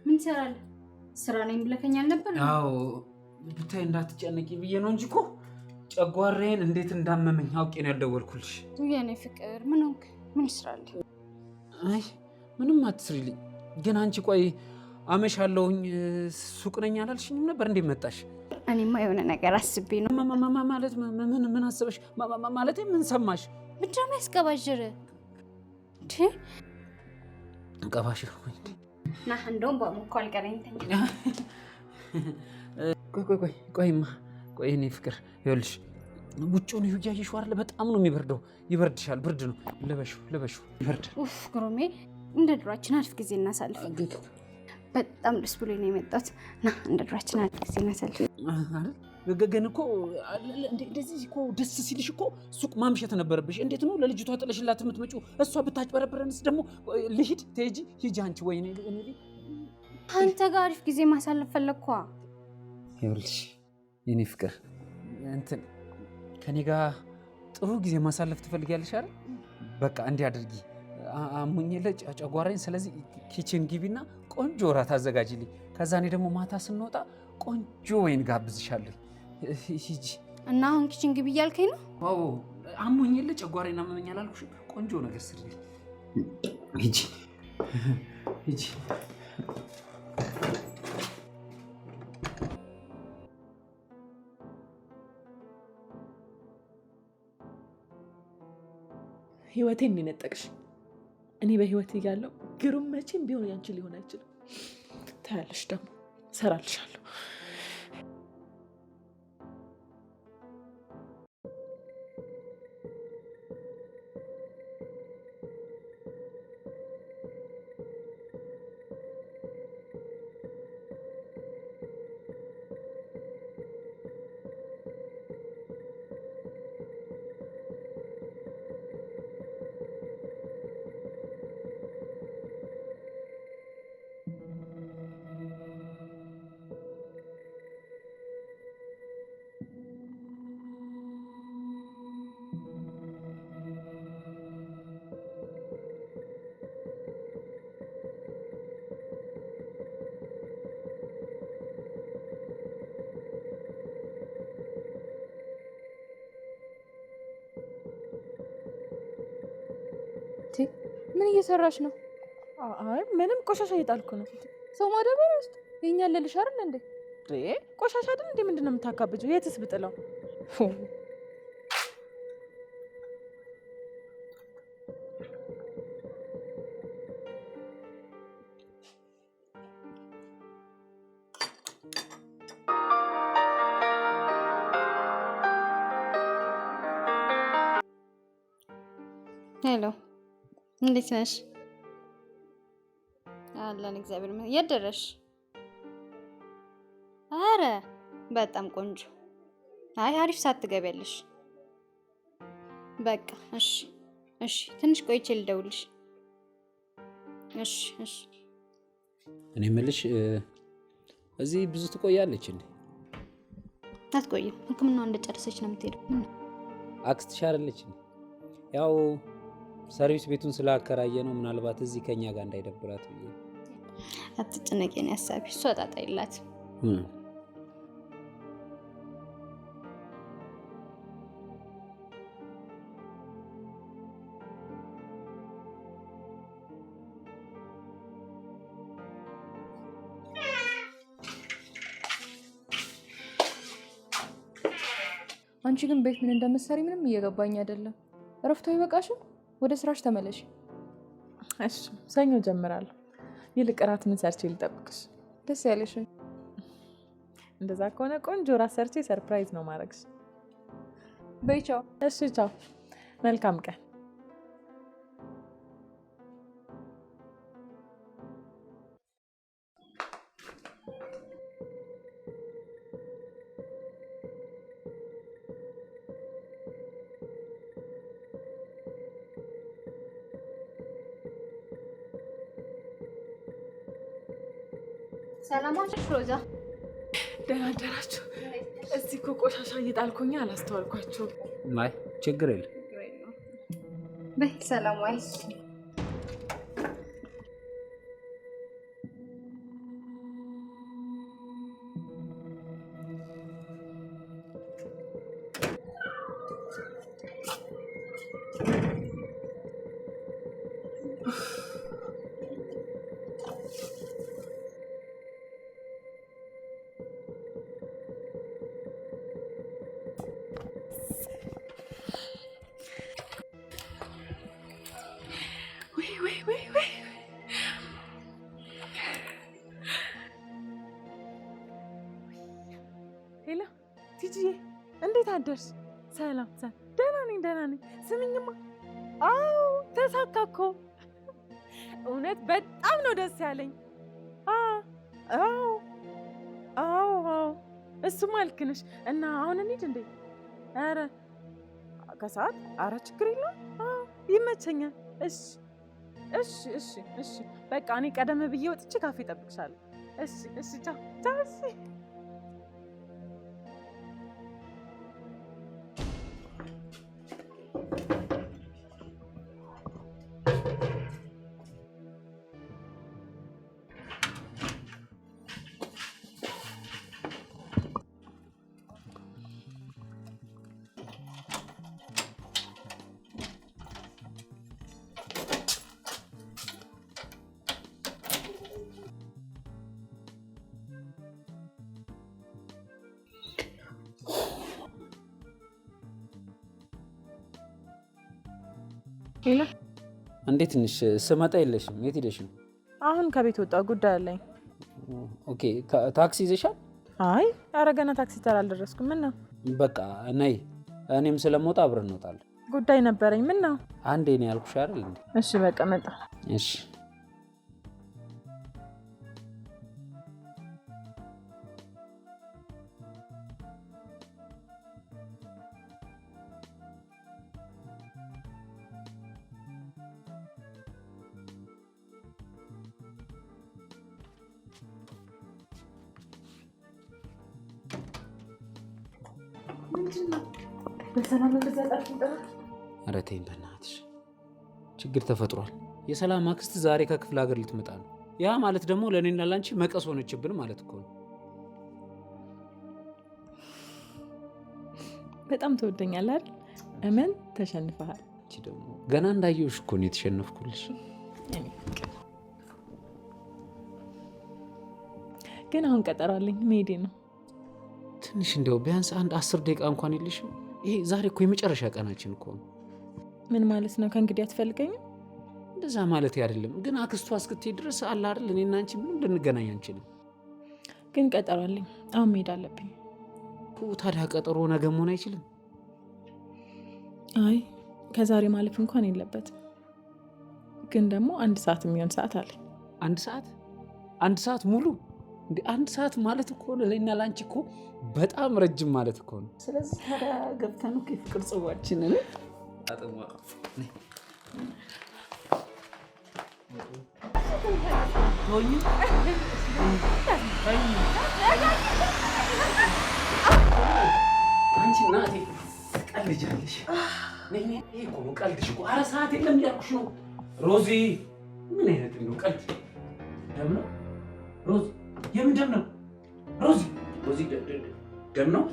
ምን ትሰራለህ? ስራ ነኝ ብለኸኝ አልነበር? አዎ ብታይ እንዳትጨነቂ ብዬ ነው እንጂ እኮ ጨጓራዬን እንዴት እንዳመመኝ አውቄ ነው ያልደወልኩልሽ። የኔ ፍቅር ምን ሆንክ? ምን ይስራልኝ? አይ ምንም አትስሪልኝ። ግን አንቺ ቆይ አመሻለሁኝ ሱቅ ነኝ አላልሽኝም ነበር? እንዴት መጣሽ? እኔማ የሆነ ነገር አስቤ ነው። ማለት ምን ምን አስበሽ? ማለት ምን ሰማሽ? ምንድን ነው የሚያስቀባዥር? ቀባሽር ና እንደውም በሞኮ አልቀረኝ ተኛ። ቆይ ቆይ ቆይ ቆይማ ቆይ እኔ ፍቅር ይኸውልሽ፣ ውጭውን እያየሽው አይደለ? በጣም ነው የሚበርደው። ይበርድሻል፣ ብርድ ነው። ልበሽው ልበሽው፣ ይበርዳል። ኡፍ ግሩሜ፣ እንደ ድሯችን አሪፍ ጊዜ እናሳልፍ። በጣም ደስ ብሎኝ ነው የመጣሁት። ና እንደ ድሯችን አሪፍ ጊዜ እናሳልፍ። ግን እኮ እንደዚህ እኮ ደስ ሲልሽ እኮ ሱቅ ማምሸት ነበረብሽ። እንዴት ነው ለልጅቷ ጥለሽላት የምትመጪው? እሷ ብታጭበረብረንስ ደግሞ። ልሂድ፣ ትሄጂ፣ ሂጂ አንቺ። ወይኔ አንተ ጋር አሪፍ ጊዜ ማሳለፍ ፈለግኳ። ይኸውልሽ የኔ ፍቅር እንትን ከኔ ጋር ጥሩ ጊዜ ማሳለፍ ትፈልጊያለሽ አይደል? በቃ እንዲህ አድርጊ። አሞኝ የለ ጨጓራዬን። ስለዚህ kitchen ግቢና ቆንጆ እራት አዘጋጅልኝ። ከዛ እኔ ደግሞ ማታ ስንወጣ ቆንጆ ወይን ጋብዝሻለሁ። ሂጂ። እና አሁን kitchen ግቢ እያልከኝ ነው? አዎ አሞኝ የለ ጨጓራዬን አመመኝ አላልኩሽም? ቆንጆ ነገር ስሪልኝ። ሂጂ ሂጂ። ህይወቴን የነጠቅሽ። እኔ በህይወት እያለሁ ግሩም መቼም ቢሆን ያንቺ ሊሆን አይችልም። ታያለሽ፣ ደግሞ እሰራልሻለሁ። ምን እየሰራሽ ነው? አይ ምንም፣ ቆሻሻ እየጣልኩ ነው። ሰው ማዳበሪያ ውስጥ የኛ ለልሽ አይደል እንዴ? ቆሻሻ አይደል እንዴ? ምንድን ነው የምታካብጂው? የትስ ብጥለው? Hello፣ እንዴት ነሽ? አለን እግዚአብሔር ይመስገን። የት ደረስሽ? አረ በጣም ቆንጆ። አይ አሪፍ ሰዓት ትገቢያለሽ። በቃ እሺ፣ እሺ፣ ትንሽ ቆይቼ ልደውልሽ። እሺ፣ እሺ። እኔ የምልሽ እዚህ ብዙ ትቆያለች እንዴ? አትቆይም። ሕክምናዋን እንደጨረሰች ነው የምትሄደው። ምን ነው? አክስትሽ አይደለች እንዴ? ያው ሰርቪስ ቤቱን ስላከራየ ነው ምናልባት እዚህ ከኛ ጋር እንዳይደብራት ብዬ። አትጨነቂ፣ የእኔ ሀሳቢ እሷ ጣጣ የላትም። አንቺ ግን ቤት ምን እንደምትሰሪ ምንም እየገባኝ አይደለም። እረፍቱ አይበቃሽም? ወደ ስራሽ ተመለሽ። እሺ፣ ሰኞ ጀምራለሁ። ይልቅ እራት ምን ሰርቼ ልጠብቅሽ? ደስ ያለሽን። እንደዛ ከሆነ ቆንጆ እራት ሰርቼ surprise ነው ማድረግሽ። በይ ቻው። እሺ ቻው። መልካም ቀን። ሰላም ዋልሽ ሮዛ። ደህና አደራችሁ። እዚህ እኮ ቆሻሻ እየጣልኩኝ አላስተዋልኳችሁም። አይ ችግር የለም። በይ ሰላም ዋይ። ወይ ወይ ወይ ወይ! Hello ቲጂዬ፣ እንዴት አደርሽ? ሰላም ሰላም። ደህና ነኝ ደህና ነኝ። ስሚኝማ፣ አዎ ተሳካ እኮ እውነት በጣም ነው ደስ ያለኝ። አዎ አዎ አዎ፣ እሱማ ልክ ነሽ። እና አሁን እንሂድ እንዴ? ኧረ ከሰዓት፣ ኧረ ችግር የለውም። አዎ ይመቸኛል። እሺ እሺ እሺ እሺ፣ በቃ እኔ ቀደም ብዬ ወጥቼ ካፌ እጠብቅሻለሁ። እሺ እሺ፣ ቻው ቻው። እሺ። Hello። እንዴት ነሽ? ስመጣ የለሽም። የት ሄደሽ ነው? አሁን ከቤት ወጣሁ፣ ጉዳይ አለኝ። Okay፣ ታክሲ ይዘሻል? አይ ኧረ ገና ታክሲ ተራ አልደረስኩም። ምን ነው? በቃ ነይ፣ እኔም ስለምወጣ አብረን እንወጣለን። ጉዳይ ነበረኝ። ምን ነው? አንዴ ነው ያልኩሽ አይደል እንዴ? እሺ በቃ መጣ። እሺ። በሰላም እንደዛ ጣልሽኝ ጥራት? ኧረ ተይኝ በእናትሽ፣ ችግር ተፈጥሯል። የሰላም አክስት ዛሬ ከክፍለ ሀገር ልትመጣ ነው። ያ ማለት ደግሞ ለእኔና ላንቺ መቀስ ሆነችብን ማለት እኮ ነው። በጣም ትወደኛለህ አይደል? እመን ተሸንፈሃል። አንቺ ደግሞ ገና እንዳየሁሽ እኮ ነው የተሸነፍኩልሽ። ግን አሁን ቀጠሮ አለኝ፣ መሄዴ ነው። ትንሽ እንደው ቢያንስ አንድ 10 ደቂቃ እንኳን የለሽም? ይሄ ዛሬ እኮ የመጨረሻ ቀናችን እኮ ነው። ምን ማለት ነው? ከእንግዲህ አትፈልገኝም? እንደዛ ማለት አይደለም፣ ግን አክስቷ እስክትሄድ ድረስ አለ አይደል እኔና አንቺ ምንም ልንገናኝ አንችልም። ግን ቀጠሮ አለኝ፣ አሁን መሄድ አለብኝ። ታዲያ ቀጠሮ ነገ መሆን አይችልም? አይ ከዛሬ ማለፍ እንኳን የለበትም። ግን ደግሞ 1 ሰዓት የሚሆን ሰዓት አለኝ። 1 ሰዓት? 1 ሰዓት ሙሉ? እንዴ 1 ሰዓት ማለት እኮ ነው ለእኔና ለአንቺ እኮ በጣም ረጅም ማለት እኮ ነው። ስለዚህ ታዲያ ገብተን እኮ የፍቅር ጽዋችንን አጥሟ ቶኝ አንቺ እናቴ ትቀልጃለሽ። ነይ ነይ፣ ይሄ እኮ ነው ቀልድሽ እኮ። ኧረ ሰዓት የለም እያልኩሽ ነው ሮዚ። ምን አይነት ነው ቀልድ? ደም ነው ሮዚ? የምን ደም ነው ሮዚ? ሮዚ ደም ነው?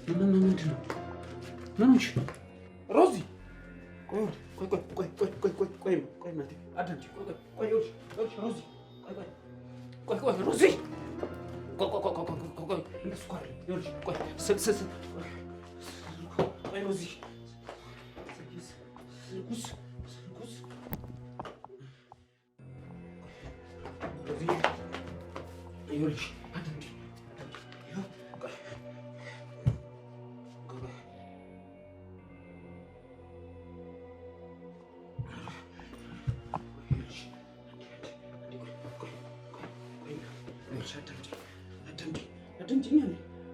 ምን ምንድን ነው? ምን ሆንሽ ሮዚ? ቆይ ቆይ ቆይ ቆይ ቆይ ቆይ ቆይ ቆይ ቆይ እናቴ አዳምጪ። ቆይ ቆይ ቆይ ይኸውልሽ ይኸውልሽ ሮዚ ቆይ ቆይ ቆይ ቆይ ሮዚ ቆይ ቆይ ቆይ ቆይ ቆይ ቆይ እንደሱ እኮ አይደለም። ይኸውልሽ ቆይ ስል ስል ስል ቆይ ሮዚ ስልኩስ ስልኩስ ሮዚ ይኸውልሽ አዳምጪ አዳምጪ ይኸው ቆይ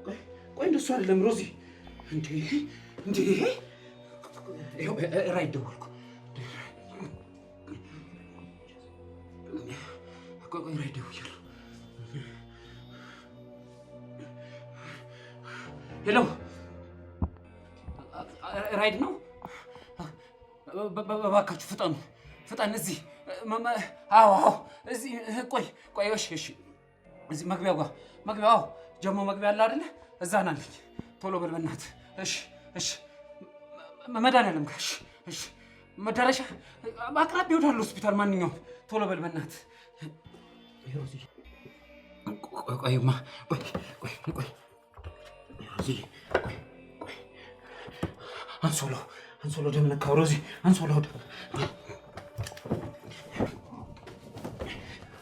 ቆይ ቆይ እንደሱ አይደለም ሮዚ። እንዴ እንዴ ይኸው ራይድ ደወልኩ። ቆይ ቆይ ራይድ ደውያለሁ። Hello ራይድ ነው? እባካችሁ ፍጠኑ ፍጠን። እዚህ አዎ አዎ እዚህ ቆይ ቆይ እሺ እሺ እዚህ መግቢያው ጋር መግቢያው አዎ ጀሞ መግቢያ አለ አይደለ? እዛ ናለኝ። ቶሎ በል በእናትህ። እሺ እሺ መድኃኒዓለም ጋር እሺ እሺ መዳረሻ አቅራቢያ ወዳለ ሆስፒታል ማንኛውም ቶሎ በል በእናትህ። ሮዚ ቆይ ቆይማ ቆይ ቆይ ቆይ ሮዚ ቆይ ቆይ አንሶላው አንሶላው ደም ነካው ሮዚ። አንሶላው ደም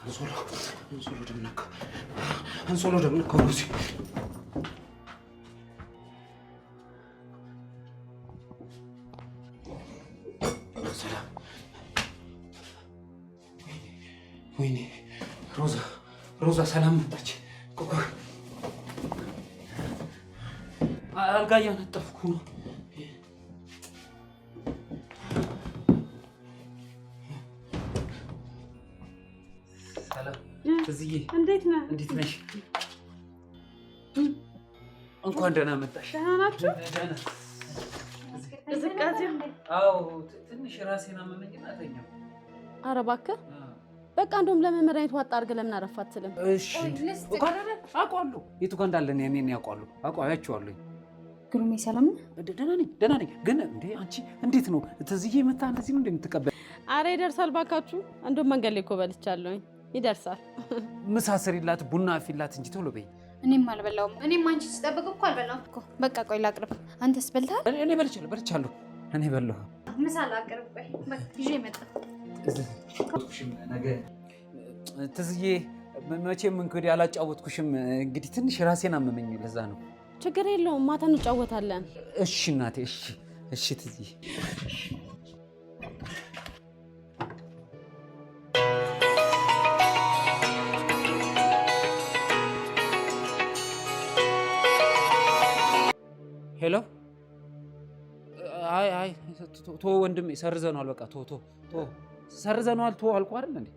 አንሶላው አንሶላው ደም ነካው አንሶላው ደም ነካው ሮዚ። ሰላም። ወይኔ ሮዛ ሮዛ ሰላም መጣች። ቆይ አልጋ እያነጠፍኩ ነው። ሰላም ትዝዬ፣ እንዴት ነህ? እንዴት ነሽ? እንኳን ደህና መጣሽ። ደህና ናችሁ? ደህና። ቅዝቃዜ? አዎ ትንሽ ራሴን አመመኝና ተኛሁ። ኧረ እባክህ በቃ እንደውም ለምን መድኃኒት ዋጣ አድርገህ ለምን አረፍ አትልም? እሺ አውቀዋለሁ፣ የቱ ጋር እንዳለ እኔ አውቀዋለሁ፣ አውቀዋለሁ። ግሩሜ ሰላም ነህ? ደህና ነኝ ደህና ነኝ። ግን እንዴ አንቺ እንዴት ነው ትዝዬ መታ እንደዚህ ነው እንደምትቀበል? አረ ይደርሳል ባካችሁ። እንደውም መንገድ ላይ እኮ በልቻለሁኝ። ይደርሳል። ምሳ ስሪላት ቡና አፊላት እንጂ ቶሎ በይ። እኔም አልበላሁም። እኔም አንቺ ስጠብቅ እኮ አልበላሁም እኮ። በቃ ቆይ ላቅርብ። አንተስ በልተሃል? እኔ በልቻለሁ በልቻለሁ። እኔ በላሁ። ምሳ ላቅርብ። ቆይ በቃ ይዤ መጣሁ። ነገ ትዝዬ መቼም እንግዲህ አላጫወትኩሽም። እንግዲህ ትንሽ ራሴን አመመኝ ለዛ ነው። ችግር የለውም ማታ እንጫወታለን። እሺ እናቴ። እሺ እሺ ትዝዬ። Hello። አይ አይ ቶ ወንድሜ ሰርዘነዋል። በቃ ቶ ቶ ቶ ሰርዘነዋል። ቶ አልኩህ አይደል እንዴ?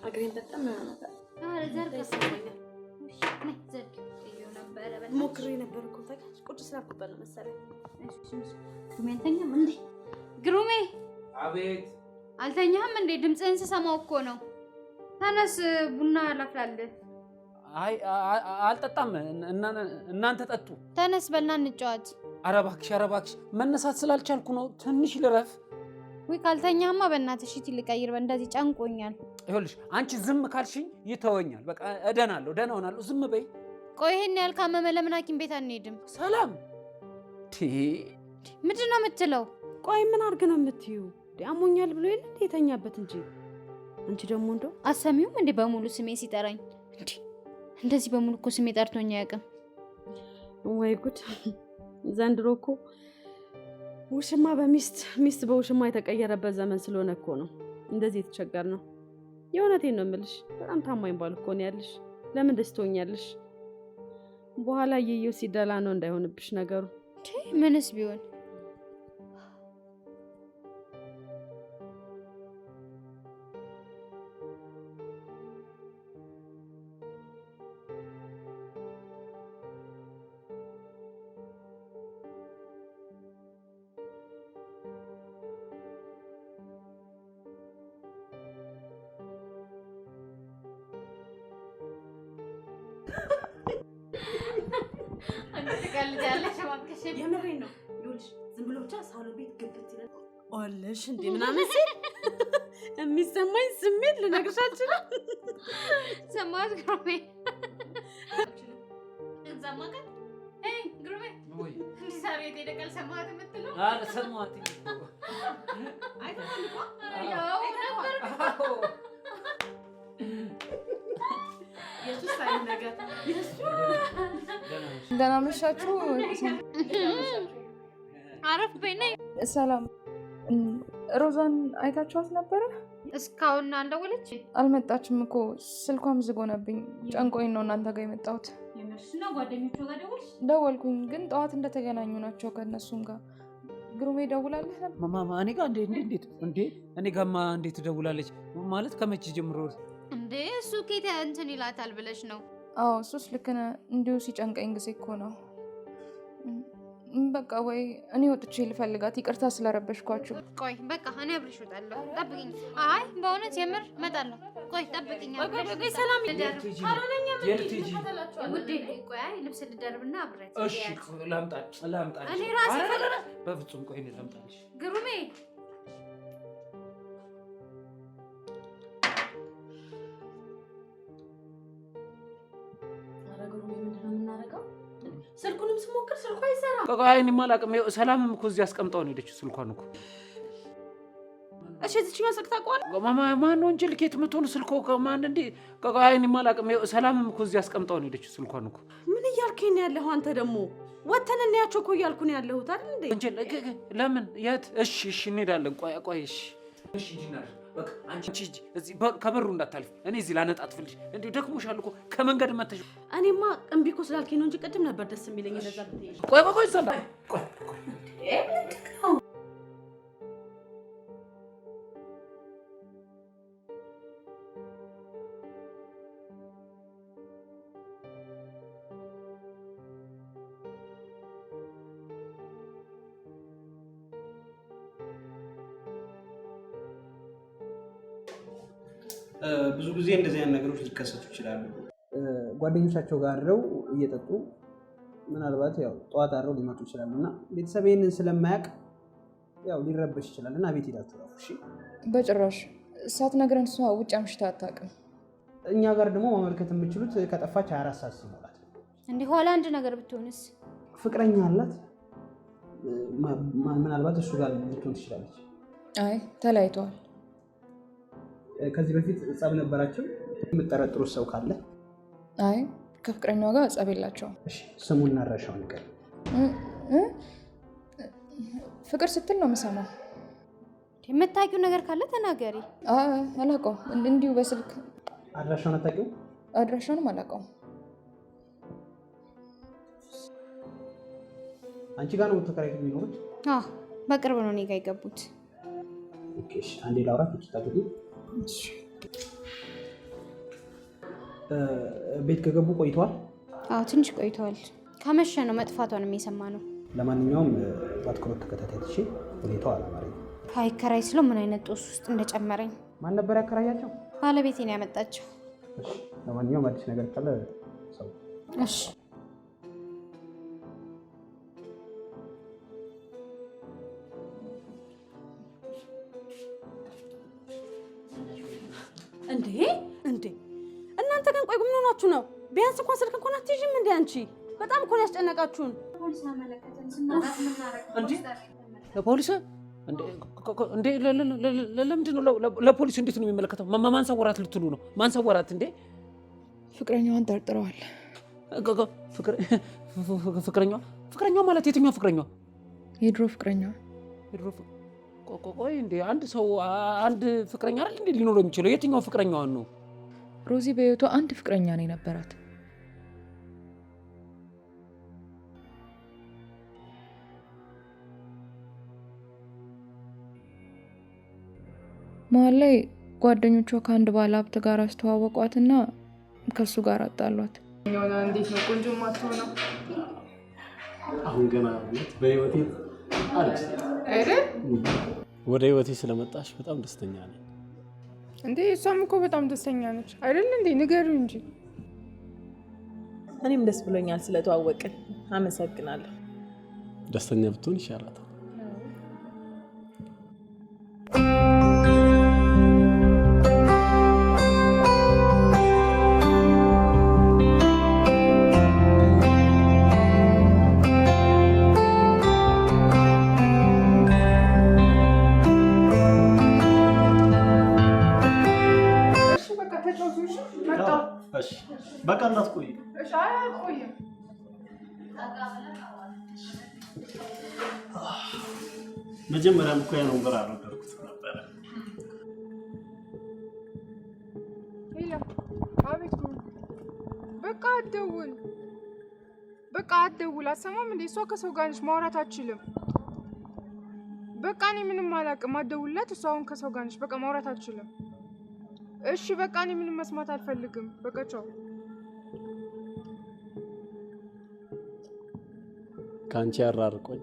እግሬን በጣም ሞክሬ ነበር እኮ ታውቂያለሽ። ቁጭ ስላልኩበት ነው መሰለኝ። ግሩሜ አልተኛም እንዴ? ግሩሜ! አቤት። አልተኛህም እንዴ? ድምፅህን ስሰማው እኮ ነው። ተነስ፣ ቡና ላፍላልህ። አይ አልጠጣም፣ እናንተ ጠጡ። ተነስ በልና እንጫወት። ኧረ እባክሽ፣ ኧረ እባክሽ መነሳት ስላልቻልኩ ነው። ትንሽ ልረፍ። ውይ ካልተኛህማ በእናትህ ሽቲ ልቀይር፣ እንደዚህ ጨንቆኛል። ይኸውልሽ አንቺ ዝም ካልሽኝ ይተወኛል። በቃ እደናለሁ፣ ደህና እሆናለሁ። ዝም በይ። ቆይ ይሄን ያህል ካመመ ለምን ሐኪም ቤት አንሄድም? ሰላም ምንድን ነው የምትለው? ቆይ ምን አድርግ ነው የምትይው? አሞኛል ብሎ የለ እንዴ የተኛበት እንጂ። አንቺ ደግሞ እንደው አሰሚውም እንዴ በሙሉ ስሜ ሲጠራኝ እንዴ! እንደዚህ በሙሉ እኮ ስሜ ጠርቶኝ አያውቅም። ወይ ጉድ! ዘንድሮ እኮ ውሽማ በሚስት ሚስት በውሽማ የተቀየረበት ዘመን ስለሆነ እኮ ነው እንደዚህ የተቸገር ነው። የእውነቴን ነው የምልሽ። በጣም ታማኝ ባል እኮ ነው ያለሽ። ለምን ደስ ትሆኛለሽ? በኋላ እየየው ሲደላ ነው እንዳይሆንብሽ ነገሩ። ምንስ ቢሆን የምሬን ነው። ይኸውልሽ ዝም ብሎ ብቻ ሳሎን ቤት ግብት ይላል አለሽ እንዴ ምናምን ሲል የሚሰማኝ ስሜት ልነግርሽ አልችልም። ሰማሁት ግሩሜ። ግሩሜ እንዲህ ሳር ቤት ሄደህ ቃል ሰማሁት የምትለው? ኧረ ሰማሁት አይተኸዋል እኮ ያው ነበር የሱስ አይነት ነገር የሱ ደህና መሻችሁ። አረፍ በይ ነይ። ሰላም። ሮዛን አይታችኋት ነበረ? እስካሁን አልደወለች? አልመጣችም እኮ ስልኳም ዝግ ሆነብኝ። ጨንቆኝ ነው እናንተ ጋር የመጣሁት። የምርሽ ነው? ጓደኞቿ ጋር ደወልሽ? ደወልኩኝ፣ ግን ጠዋት እንደተገናኙ ናቸው ከእነሱም ጋር። ግሩሜ ደውላለህ ነበር? ማማ እኔ ጋር እንዴት እንዴ እኔ ጋማ እንዴት ትደውላለች? ማለት ከመቼ ጀምሮ እንዴ? እሱ ኬት እንትን ይላታል ብለሽ ነው? አዎ እሱስ ልክ ነህ። እንዲሁ ሲጨንቀኝ ጊዜ እኮ ነው። በቃ ወይ እኔ ወጥቼ ልፈልጋት። ይቅርታ ስለረበሽኳችሁ። ቆይ በቃ እኔ አብሬሽ እወጣለሁ፣ ጠብቂኝ። አይ በእውነት የምር እመጣለሁ። ቆይ ጠብቂኝ። ቆይ ሰላም ውዴ፣ ቆይ አይ ልብስ ልደርብና አብሬያት። እሺ ላምጣልሽ። እኔ ራሴ በፍጹም ቆይ እኔ ላምጣልሽ። ግሩሜ ስልኩንም ስሞክር ስልኩ አይሰራም። ቆይ እኔማ አላውቅም። ሰላምም እኮ እዚህ አስቀምጣው ነው የሄደችው ስልኳን እኮ። እሺ እዚህኛው ስልክ ታውቀዋለህ? ማን ነው እንጂ ልኬት የምትሆን ስልኮ ማን እንዴ? ቆይ እኔማ አላውቅም። ሰላምም እኮ እዚህ አስቀምጣው ነው የሄደችው ስልኳን እኮ። ምን እያልከኝ ነው ያለኸው አንተ ደግሞ? ወተን እንያቸው እኮ እያልኩ ነው ያለሁት አይደል እንዴ? እንጂ ለምን የት? እሺ እሺ እንሄዳለን። ቆይ ቆይ እሺ እሺ ዲናር በቃ አንቺ ሂጂ እዚህ ከበሩ እንዳታልፊ። እኔ እዚህ ላነጣጥፍልሽ። እንዲሁ ደክሞሻል እኮ ከመንገድ መተሽ። እኔማ እምቢ እኮ ስላልከኝ ነው እንጂ ቅድም ነበር ደስ የሚለኝ እንደዛ ብትሄጂ። ቆይ ቆይ ቆይ እዛ ቆይ ቆይ ምንድን ነው? ብዙ ጊዜ እንደዚህ አይነት ነገሮች ሊከሰቱ ይችላሉ። ጓደኞቻቸው ጋር አድረው እየጠጡ ምናልባት ያው ጠዋት አድረው ሊመጡ ይችላሉ እና ቤተሰብ ይህንን ስለማያውቅ ያው ሊረበሽ ይችላል እና ቤት ሄዳችሁ እረፉ። እሺ? በጭራሽ ሳትነግረን እሷ ውጭ አምሽታ አታውቅም። እኛ ጋር ደግሞ ማመልከት የምችሉት ከጠፋች 24 ሰዓት ሲሞላት። እንዲህ ኋላ አንድ ነገር ብትሆንስ? ፍቅረኛ አላት፣ ምናልባት እሱ ጋር ልትሆን ትችላለች። አይ ተለያይተዋል። ከዚህ በፊት ጸብ ነበራቸው? የምጠረጥሩት ሰው ካለ? አይ ከፍቅረኛዋ ጋር ጸብ የላቸውም። ስሙና አድራሻውን ንገሪኝ። ፍቅር ስትል ነው የምሰማው። የምታውቂው ነገር ካለ ተናገሪ። አላውቀውም፣ እንዲሁ በስልክ። አድራሻውን አታውቂውም? አድራሻውንም አላውቀውም። አንቺ ጋር ነው ተከራይተው የሚኖሩት? አዎ በቅርብ ነው እኔ ጋር የገቡት። Okay፣ እሺ፣ አንዴ ላውራት። ቤት ከገቡ ቆይተዋል? አዎ ትንሽ ቆይተዋል። ከመሸ ነው መጥፋቷንም የሰማነው። ለማንኛውም በአትኩሮት ተከታታይ። እሺ፣ ሁኔታው አላማረኝም። አይከራይ ስለው ምን አይነት ጦስ ውስጥ እንደጨመረኝ። ማን ነበር ያከራያቸው? ባለቤቴ ነው ያመጣቸው። እሺ፣ ለማንኛውም አዲስ ነገር ካለ ሰው። እሺ። እንዴ እንዴ! እናንተ ግን ቆይ ምን ሆናችሁ ነው? ቢያንስ እንኳን ስልክ እንኳን አትይዥም እንዴ አንቺ? በጣም እኮ ነው ያስጨነቃችሁን። ለፖሊስ እንዴ? ለምንድን ነው ለፖሊስ? እንዴት ነው የሚመለከተው? ማን ሰወራት ልትሉ ነው? ማን ሰወራት እንዴ? ፍቅረኛዋን ጠርጥረዋል። ፍቅረኛዋ? ፍቅረኛዋ ማለት የትኛዋ ፍቅረኛዋ? የድሮ ፍቅረኛዋ። የድሮ ቆይ እንዴ፣ አንድ ሰው አንድ ፍቅረኛ አይደል እንዴ ሊኖረው የሚችለው? የትኛው ፍቅረኛዋን ነው? ሮዚ በህይወቷ አንድ ፍቅረኛ ነው የነበራት። መሀል ላይ ጓደኞቿ ከአንድ ባለ ሀብት ጋር አስተዋወቋትና ከሱ ጋር አጣሏት። እንዴት ነው ቆንጆ ማትሆነው? አሁን ገና በህይወቴ አሪፍ አይደል? ወደ ህይወቴ ስለመጣሽ በጣም ደስተኛ ነኝ። እንዴ እሷም እኮ በጣም ደስተኛ ነች አይደል? እንዴ ንገሪው እንጂ። እኔም ደስ ብሎኛል ስለተዋወቅን። አመሰግናለሁ። ደስተኛ ብትሆን ይሻላታል። በቃ እንዳትቆይ። መጀመሪያም እኮ ያን ወንበር አልወደድኩትም ነበረ። አቤት። በቃ አትደውል፣ በቃ አትደውል። አትሰማም እንዴ? እሷ ከሰው ጋር ነች፣ ማውራት አትችልም። በቃ እኔ ምንም አላውቅም። አትደውልላት። እሷ አሁን ከሰው ጋር ነች፣ በቃ ማውራት አትችልም። እሺ በቃ እኔ ምንም መስማት አልፈልግም። በቃ ቻው። ከአንቺ ያራርቆኝ።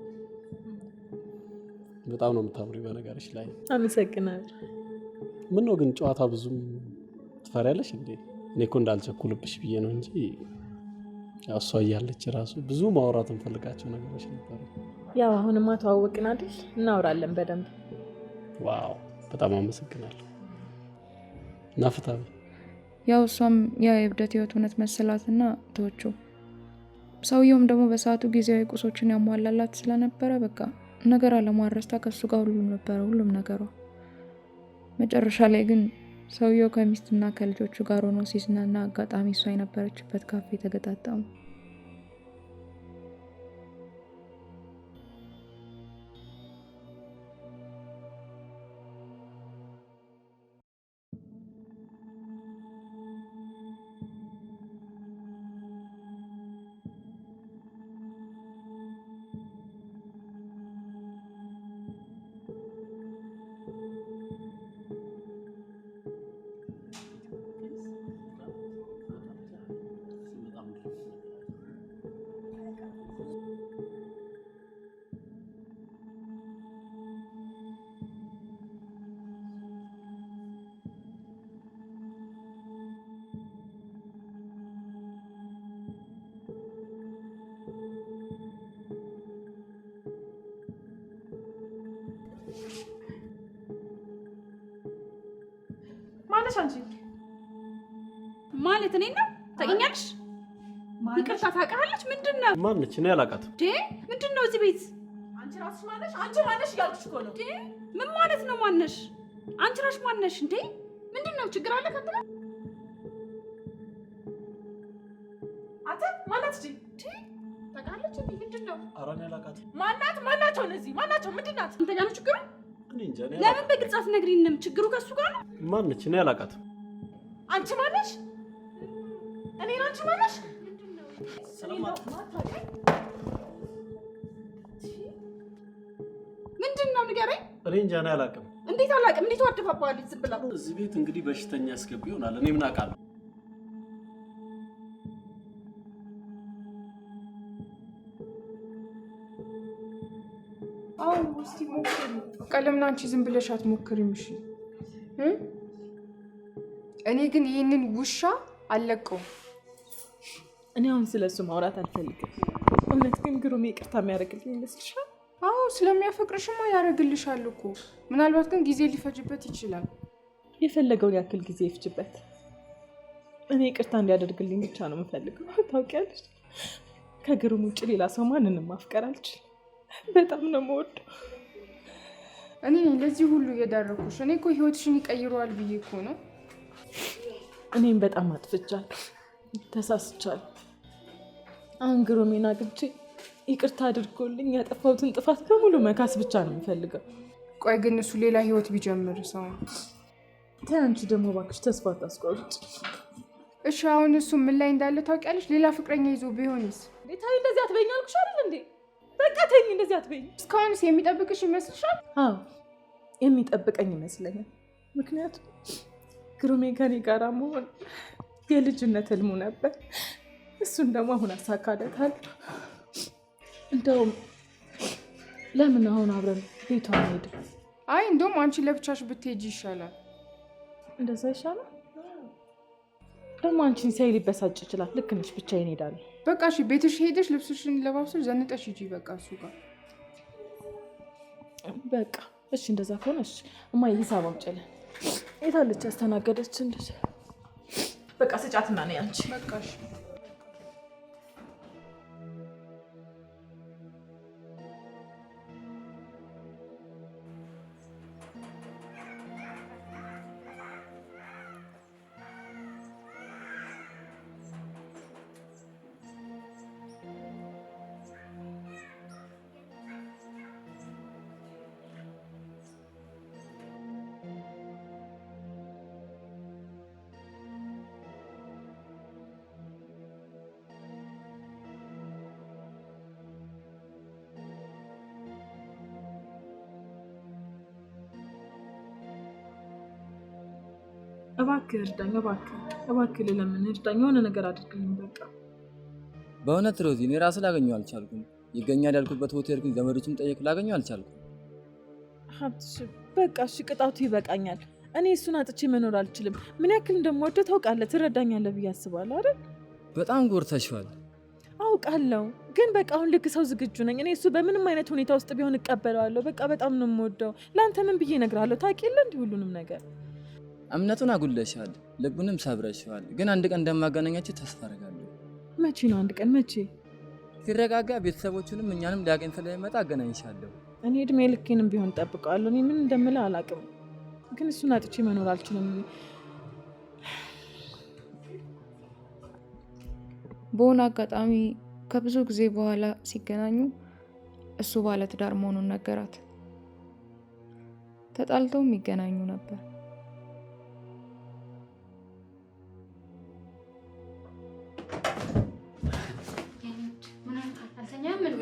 በጣም ነው የምታምሪ በነገርሽ ላይ። አመሰግናለሁ። ምን ነው ግን ጨዋታ ብዙም ትፈሪያለሽ እንዴ? እኔ እኮ እንዳልቸኩልብሽ ብዬ ነው እንጂ ያው እሷ እያለች ራሱ ብዙ ማውራት እንፈልጋቸው ነገሮች ነበሩ። ያው አሁንማ ተዋወቅን አይደል? እናወራለን በደንብ። Wow በጣም አመሰግናለሁ። ናፍታ ያው እሷም ያ የእብደት ህይወት እውነት መሰላትና ተወችው። ሰውየውም ደግሞ በሰዓቱ ጊዜያዊ ቁሶችን ያሟላላት ስለነበረ በቃ ነገር አለማረስታ ከሱ ጋር ሁሉም ነበረ፣ ሁሉም ነገሯ። መጨረሻ ላይ ግን ሰውየው ከሚስትና ከልጆቹ ጋር ሆኖ ሲዝናና አጋጣሚ እሷ የነበረችበት ካፌ ተገጣጠሙ። ማነሽ አንቺ? ማለት እኔ ነው ታውቂኛለሽ? ይቅርታ ታውቃለች። ምንድን ነው? ማነች? እኔ አላውቃትም። ምንድን ነው እዚህ ቤት? አንቺ ራስሽ ማነሽ? አንቺ ማነሽ እያልኩሽ እኮ ነው። ምን ማለት ነው ማነሽ? አንቺ ራስሽ ማነሽ እንዴ? ምንድን ነው ችግር አለ ከአንተ ጋር? አንተ ማናት? እቺ ታውቃለች እንዴ? ምንድን ነው? ኧረ እኔ አላውቃትም። ማናት? ማናቸው እነዚህ? ማናቸው? ምንድን ናት? አንተ ጋር ነው ችግሩ? እኔ እንጃ። እኔ ለምን በግልጽ አትነግሪንም? ችግሩ ከእሱ ጋር ነው። ማነች? እኔ አላውቃትም። አንቺ ማነሽ? እኔን አንቺ ማነሽ? ምንድን ነው ንገረኝ። እኔ እንጃ። እኔ አላውቅም። እንዴት አላውቅም? እንዴት ዋደፋባለች ዝም ብላ? እዚህ ቤት እንግዲህ በሽተኛ ያስገቢ ይሆናል። እኔ ምን አውቃለሁ? አዎ እስቲ ሞክሪ። በቃ ለምን አንቺ ዝም ብለሽ አትሞክሪም? እሺ እኔ ግን ይህንን ውሻ አልለቀውም። እኔ አሁን ስለሱ ማውራት አልፈልግም። እውነት ግን ግሩሜ ይቅርታ የሚያደርግልኝ ይመስልሻል? አዎ ስለሚያፈቅርሽማ ያደርግልሻል እኮ። ምናልባት ግን ጊዜ ሊፈጅበት ይችላል። የፈለገውን ያክል ጊዜ ይፍጅበት። እኔ ይቅርታ እንዲያደርግልኝ ብቻ ነው የምፈልገው። ታውቂያለሽ፣ ከግሩም ውጭ ሌላ ሰው ማንንም ማፍቀር አልችልም። በጣም ነው የምወደው። እኔ ለዚህ ሁሉ እየዳረኩሽ። እኔ እኮ ህይወትሽን ይቀይረዋል ብዬ እኮ ነው። እኔም በጣም አጥፍቻለሁ፣ ተሳስቻለሁ። አሁን ግሩሜን አግኝቼ ይቅርታ አድርጎልኝ ያጠፋሁትን ጥፋት በሙሉ መካስ ብቻ ነው የምፈልገው። ቆይ ግን እሱ ሌላ ህይወት ቢጀምር ሰው? ተይ አንቺ ደግሞ እባክሽ ተስፋ አታስቆርጭ። እሺ አሁን እሱ ምን ላይ እንዳለ ታውቂያለሽ? ሌላ ፍቅረኛ ይዞ ቢሆንስ? ተይ እንደዚህ አትበይኝ አልኩሽ አይደል እንዴ? በቃ ተይኝ፣ እንደዚህ አትበይኝ። እስካሁንስ የሚጠብቅሽ ይመስልሻል? አዎ የሚጠብቀኝ ይመስለኛል። ምክንያቱም ግሩሜ ከኔ ጋራ መሆን የልጅነት ህልሙ ነበር። እሱን ደግሞ አሁን አሳካለታለሁ። እንደውም ለምን አሁን አብረን ቤቷ አንሄድም? አይ እንደውም አንቺ ለብቻሽ ብትሄጂ ይሻላል። እንደዛ ይሻላል። ደግሞ አንቺን ሲያይ ሊበሳጭ ይችላል። ልክ ነሽ፣ ብቻዬን እሄዳለሁ። በቃ እሺ፣ ቤትሽ ሄደሽ ልብስሽን ለባብሰሽ ዘንጠሽ ሂጂ። በቃ እሱ ጋር በቃ እሺ፣ እንደዛ ከሆነ እሺ። እማዬ ሂሳብ አውጪልን። የት አለች ያስተናገደችን ልጅ? በቃ ስጫትና ነይ አንቺ። በቃ እሺ። እባክህ እርዳኝ፣ እባክህ እባክህ ልለምን እርዳኝ፣ የሆነ ነገር አድርግልኝ በቃ። በእውነት ሮዚ፣ እኔ ራሱ ላገኘው አልቻልኩም። ይገኛል ያልኩበት ሆቴል ግን ዘመዶችም ጠየቅ፣ ላገኘው አልቻልኩም። ሀብትሽ በቃ እሺ፣ ቅጣቱ ይበቃኛል። እኔ እሱን አጥቼ መኖር አልችልም። ምን ያክል እንደምወደው ታውቃለህ፣ ትረዳኛለህ ብዬ አስባለሁ አይደል? በጣም ጎርተሽዋል። አውቃለሁ፣ ግን በቃ አሁን ልክ ሰው ዝግጁ ነኝ። እኔ እሱ በምንም አይነት ሁኔታ ውስጥ ቢሆን እቀበለዋለሁ። በቃ በጣም ነው የምወደው። ለአንተ ምን ብዬ እነግርሃለሁ? ታውቂ የለ እንዲህ ሁሉንም ነገር። እምነቱን አጉለሻል፣ ልቡንም ሰብረሽዋል። ግን አንድ ቀን እንደማገናኛችሁ ተስፋ አደርጋለሁ። መቼ ነው አንድ ቀን? መቼ? ሲረጋጋ ቤተሰቦቹንም እኛንም ሊያገኝ ስለሚመጣ አገናኝሻለሁ። እኔ እድሜ ልኬንም ቢሆን እጠብቀዋለሁ። እኔ ምን እንደምልህ አላውቅም፣ ግን እሱን አጥቼ መኖር አልችልም። በሆነ አጋጣሚ ከብዙ ጊዜ በኋላ ሲገናኙ እሱ ባለትዳር መሆኑን ነገራት። ተጣልተውም ይገናኙ ነበር።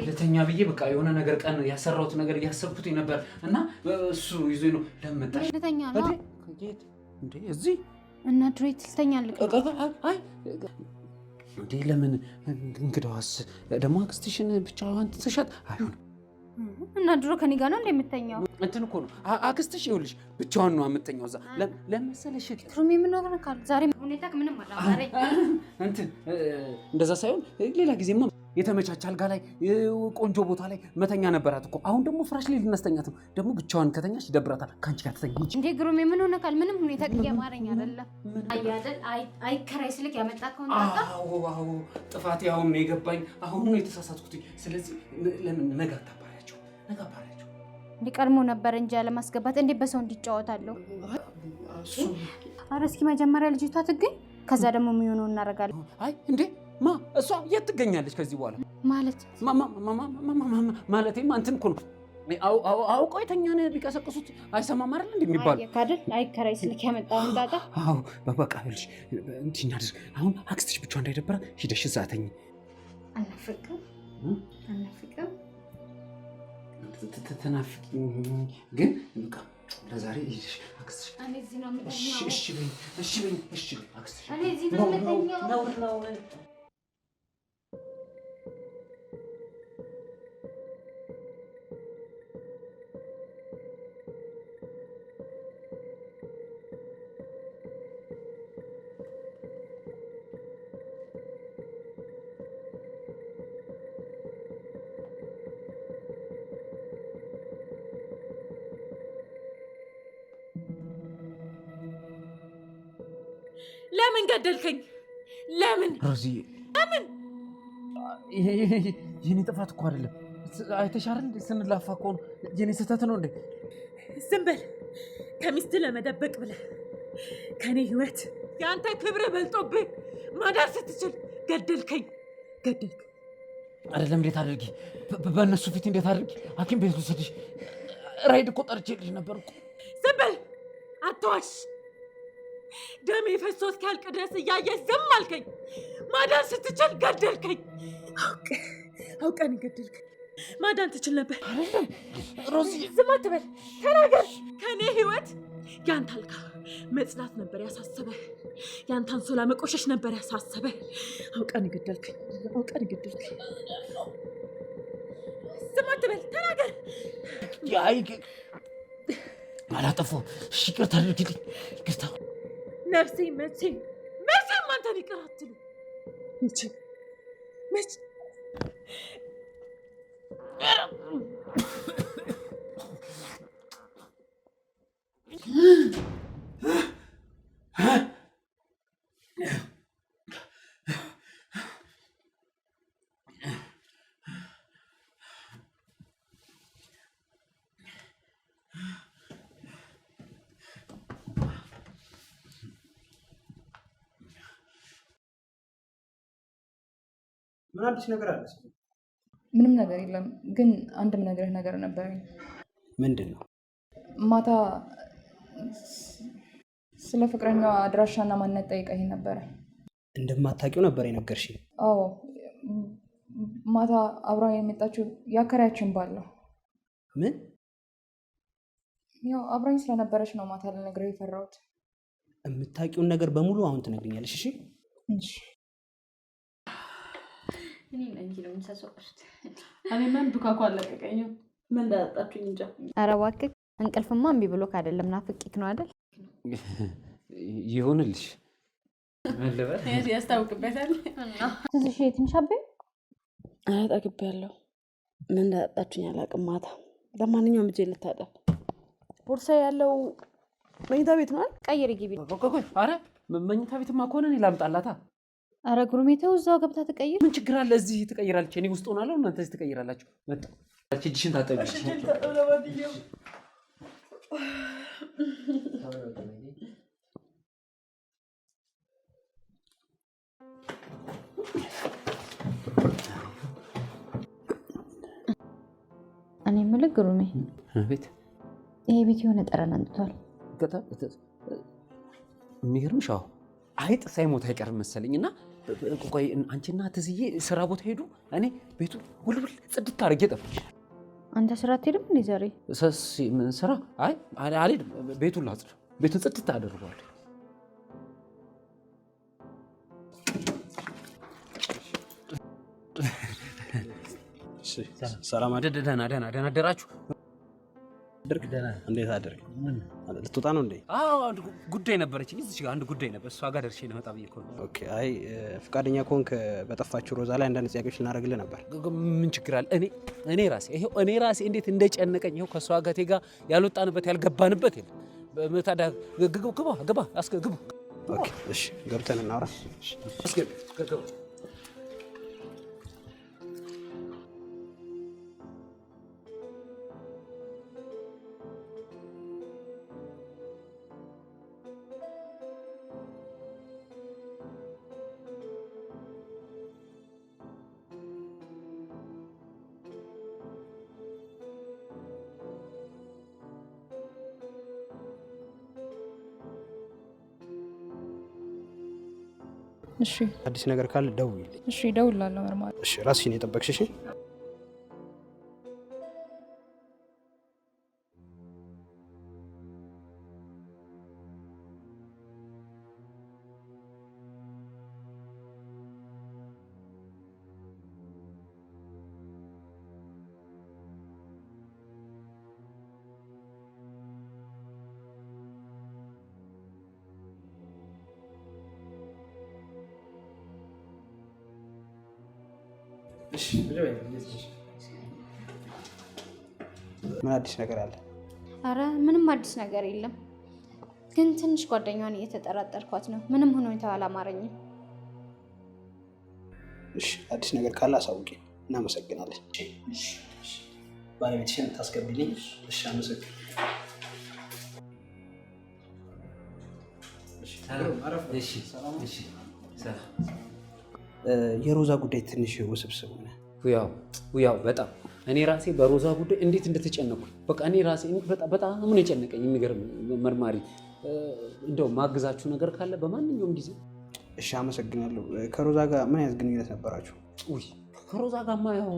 ለተኛ ብዬ በቃ የሆነ ነገር ቀን ያሰራሁት ነገር እያሰብኩት ነበር እና እሱ ይዞኝ ነው። ለምን መጣሽ? ልተኛ ነው። እንዴ እዚህ እና ድሬት ልተኛልክ? አይ እንዴ ለምን እንግዳዋስ ደግሞ አክስትሽን ብቻዋን ትተሻት አይሆንም። እና ድሮ ከኔ ጋር ነው እንደምተኛው? እንትን እኮ ነው አክስትሽ፣ ይኸውልሽ ብቻዋን ነው የምተኛው እዛ። ለምን መሰለሽ ትሩሚ ምን ሆነካል ዛሬ? ሁኔታክ ምንም አላማረኝ። እንትን እንደዛ ሳይሆን ሌላ ጊዜማ የተመቻቸ አልጋ ላይ ቆንጆ ቦታ ላይ መተኛ ነበራት እኮ። አሁን ደግሞ ፍራሽ ላይ ልናስተኛት ነው። ደግሞ ብቻዋን ከተኛች ይደብራታል። ከአንቺ ጋር ተተኛ። እንዴ ግሩሜ ምን ሆነካል? ምንም ሁኔታ እያማረኝ አይደለም። አይደል አይከራይ ስልክ ያመጣከውን ታጣ። አዎ አዎ፣ ጥፋቴ አሁን ነው የገባኝ። አሁን ነው የተሳሳትኩት። ስለዚህ ለምን ነገ አታባሪያቸው? ነገ አባሪያቸው። እንዴ ቀድሞ ነበር እንጂ ያለማስገባት እንዴ በሰው እንዲጫወታለሁ። ኧረ እስኪ መጀመሪያ ልጅቷ ትገኝ፣ ከዛ ደግሞ የሚሆነው እናደርጋለን። አይ እንዴ ማ እሷ የት ትገኛለች ከዚህ በኋላ? ማለት ማለቴማ እንትን እኮ ነው አውቀው የተኛን ቢቀሰቅሱት አይሰማም አይደል እንዴ የሚባለው? አይደል አይከራይ ስልክ ያመጣውን ጣጣ። አዎ በቃ ይኸውልሽ እንዲህ እናድርግ። አሁን አክስትሽ ብቻ እንዳይደብራት ሂደሽ እዛ ተኝ። አልናፍቅም አልናፍቅም። ትናፍቂኝ ግን በቃ ለዛሬ ሂደሽ አክስትሽ። እኔ እዚህ ነው የምተኛው። እሺ በይኝ፣ እሺ በይኝ፣ እሺ በይኝ አክስትሽ። እኔ እዚህ ነው የምተኛው። ነውር ነው። ለምን ገደልከኝ? ለምን ሮዚ? ለምን? የኔ ጥፋት እኮ አይደለም። አይተሽ አይደል ስንላፋ እኮ ነው። የኔ ስህተት ነው እንዴ? ዝም በል። ከሚስት ለመደበቅ ብለህ ከኔ ህይወት የአንተ ክብር በልጦብህ ማዳር ስትችል ገደልከኝ፣ ገደልከኝ። አይደለም እንዴት አድርጊ፣ በእነሱ ፊት እንዴት አድርጊ? ሐኪም ቤት ልውሰድሽ። ራይድ እኮ ጠርቼልሽ ነበር እኮ። ዝም በል፣ አትዋሽ። ደሜ ፈሶ እስኪያልቅ ድረስ እያየህ ዝም አልከኝ። ማዳን ስትችል ገደልከኝ። አውቀን ገደልከኝ። ማዳን ትችል ነበር። ሮዚ ዝም አትበል፣ ተናገር። ከእኔ ህይወት ያንተ አልጋ መጽዳት ነበር ያሳሰበህ። ያንተ አንሶላ መቆሸሽ ነበር ያሳሰበህ። አውቀን ገደልከኝ፣ አውቀን ገደልከኝ። ዝም አትበል፣ ተናገር። አይ አላጠፋሁም። እሺ ይቅርታ አድርጊልኝ፣ ይቅርታ። ነፍሴ መቼም መቼም አንተን ይቅር አትልም። መቼም መቼም። ምን አዲስ ነገር አለ? ምንም ነገር የለም፣ ግን አንድ የምነግርህ ነገር ነበረኝ። ምንድን ነው? ማታ ስለ ፍቅረኛዋ አድራሻና ማንነት ጠይቀኸኝ ነበረ። እንደማታውቂው ነበር የነገርሽኝ። አዎ፣ ማታ አብራኝ የመጣችው የአከራያችን ባል ነው። ምን? ያው አብራኝ ስለነበረች ነው ማታ ልነግርህ የፈራሁት። የምታውቂውን ነገር በሙሉ አሁን ትነግሪኛለሽ? እሺ? እሺ። እኔ እንጂ ነው የምሳሳቁት። እኔ ምን ዱካኩ አለቀቀኝም። ምን እንዳጠጣችሁኝ እንጃ። ኧረ እባክህ እንቅልፍማ እምቢ ብሎክ አይደለም ናፍቄክ ነው አይደል? ይሁንልሽ። ምን ልበል? ያስታውቅበታል። ትዝሽ ትንሽ አበይ። ኧረ ጠግቤያለሁ። ምን እንዳጠጣችሁኝ አላውቅም ማታ። ለማንኛውም እጄን ልታጠብ። ቦርሳ ያለው መኝታ ቤት ነው አይደል? ቀይሪ ግቢ። ቆይ፣ ኧረ መኝታ ቤትማ ከሆነ እኔ ላምጣላታ። ኧረ ግሩሜ ተው፣ እዛው ገብታ ትቀይር። ምን ችግር አለ? እዚህ ትቀይራለች። እኔ ውስጥ ሆናለሁ፣ እናንተ እዚህ ትቀይራላችሁ። መጣ እጅሽን ታጠቢ። እኔ የምልህ ግሩሜ፣ ቤት ይሄ ቤት የሆነ ጠረን አንጥቷል። የሚገርምሽ አዎ አይጥ ሳይሞት አይቀርም መሰለኝ። እና ቆይ አንቺና ትዝዬ ስራ ቦታ ሄዱ፣ እኔ ቤቱ ውልውል ጽድት አድርጌ ጠብቅሻለሁ። አንተ ስራ አትሄድም እንዴ ዛሬ? ምን ስራ? አይ አልሄድም። ቤቱን ላጽዳ፣ ቤቱን ጽድት አደርገዋለሁ። ሰላም። ደህና ደህና ደህና አደራችሁ። አደርክ? እንዴት አደርክ? ልትወጣ ነው እንዴ? አዎ፣ አንድ ጉዳይ ነበረችኝ እዚች ጋር አንድ ጉዳይ ነበር። እሷ ጋር ደርሼ ልመጣ ብዬ እኮ ነው። Okay። አይ ፈቃደኛ ከሆንክ በጠፋችው ሮዛ ላይ አንዳንድ ጥያቄዎች ልናደርግልህ ነበር። ምን ችግር አለ? እኔ ራሴ ይኸው እኔ ራሴ እንዴት እንደጨነቀኝ ይኸው ከእሷ ጋቴ ጋር ያልወጣንበት ያልገባንበት የለም። ታዲያ ግባ ግባ ግቡ። Okay፣ እሺ፣ ገብተን እናውራ። አስገቢ ግባ። እሺ፣ አዲስ ነገር ካለ ደውዪልኝ። እሺ፣ እደውልልሃለሁ መርማሪ። እሺ፣ ራስሽን የጠበቅሽ እሺ። ምን አዲስ ነገር አለ? አረ ምንም አዲስ ነገር የለም። ግን ትንሽ ጓደኛዋን እየተጠራጠርኳት ነው። ምንም ሁኔታው አላማረኝም። እሺ፣ አዲስ ነገር ካለ አሳውቂ። እናመሰግናለን። ባለቤትሽን ታስገቢልኝ? እሺ፣ አመሰግናለሁ። የሮዛ ጉዳይ ትንሽ ውስብስብ ሆነ። ያው በጣም እኔ ራሴ በሮዛ ጉዳይ እንዴት እንደተጨነኩ በቃ እኔ ራሴ በጣም ነው የጨነቀኝ። የሚገርም መርማሪ፣ እንደው ማግዛችሁ ነገር ካለ በማንኛውም ጊዜ። እሺ፣ አመሰግናለሁ። ከሮዛ ጋር ምን አይነት ግንኙነት ነበራችሁ? ውይ ከሮዛ ጋርማ ያው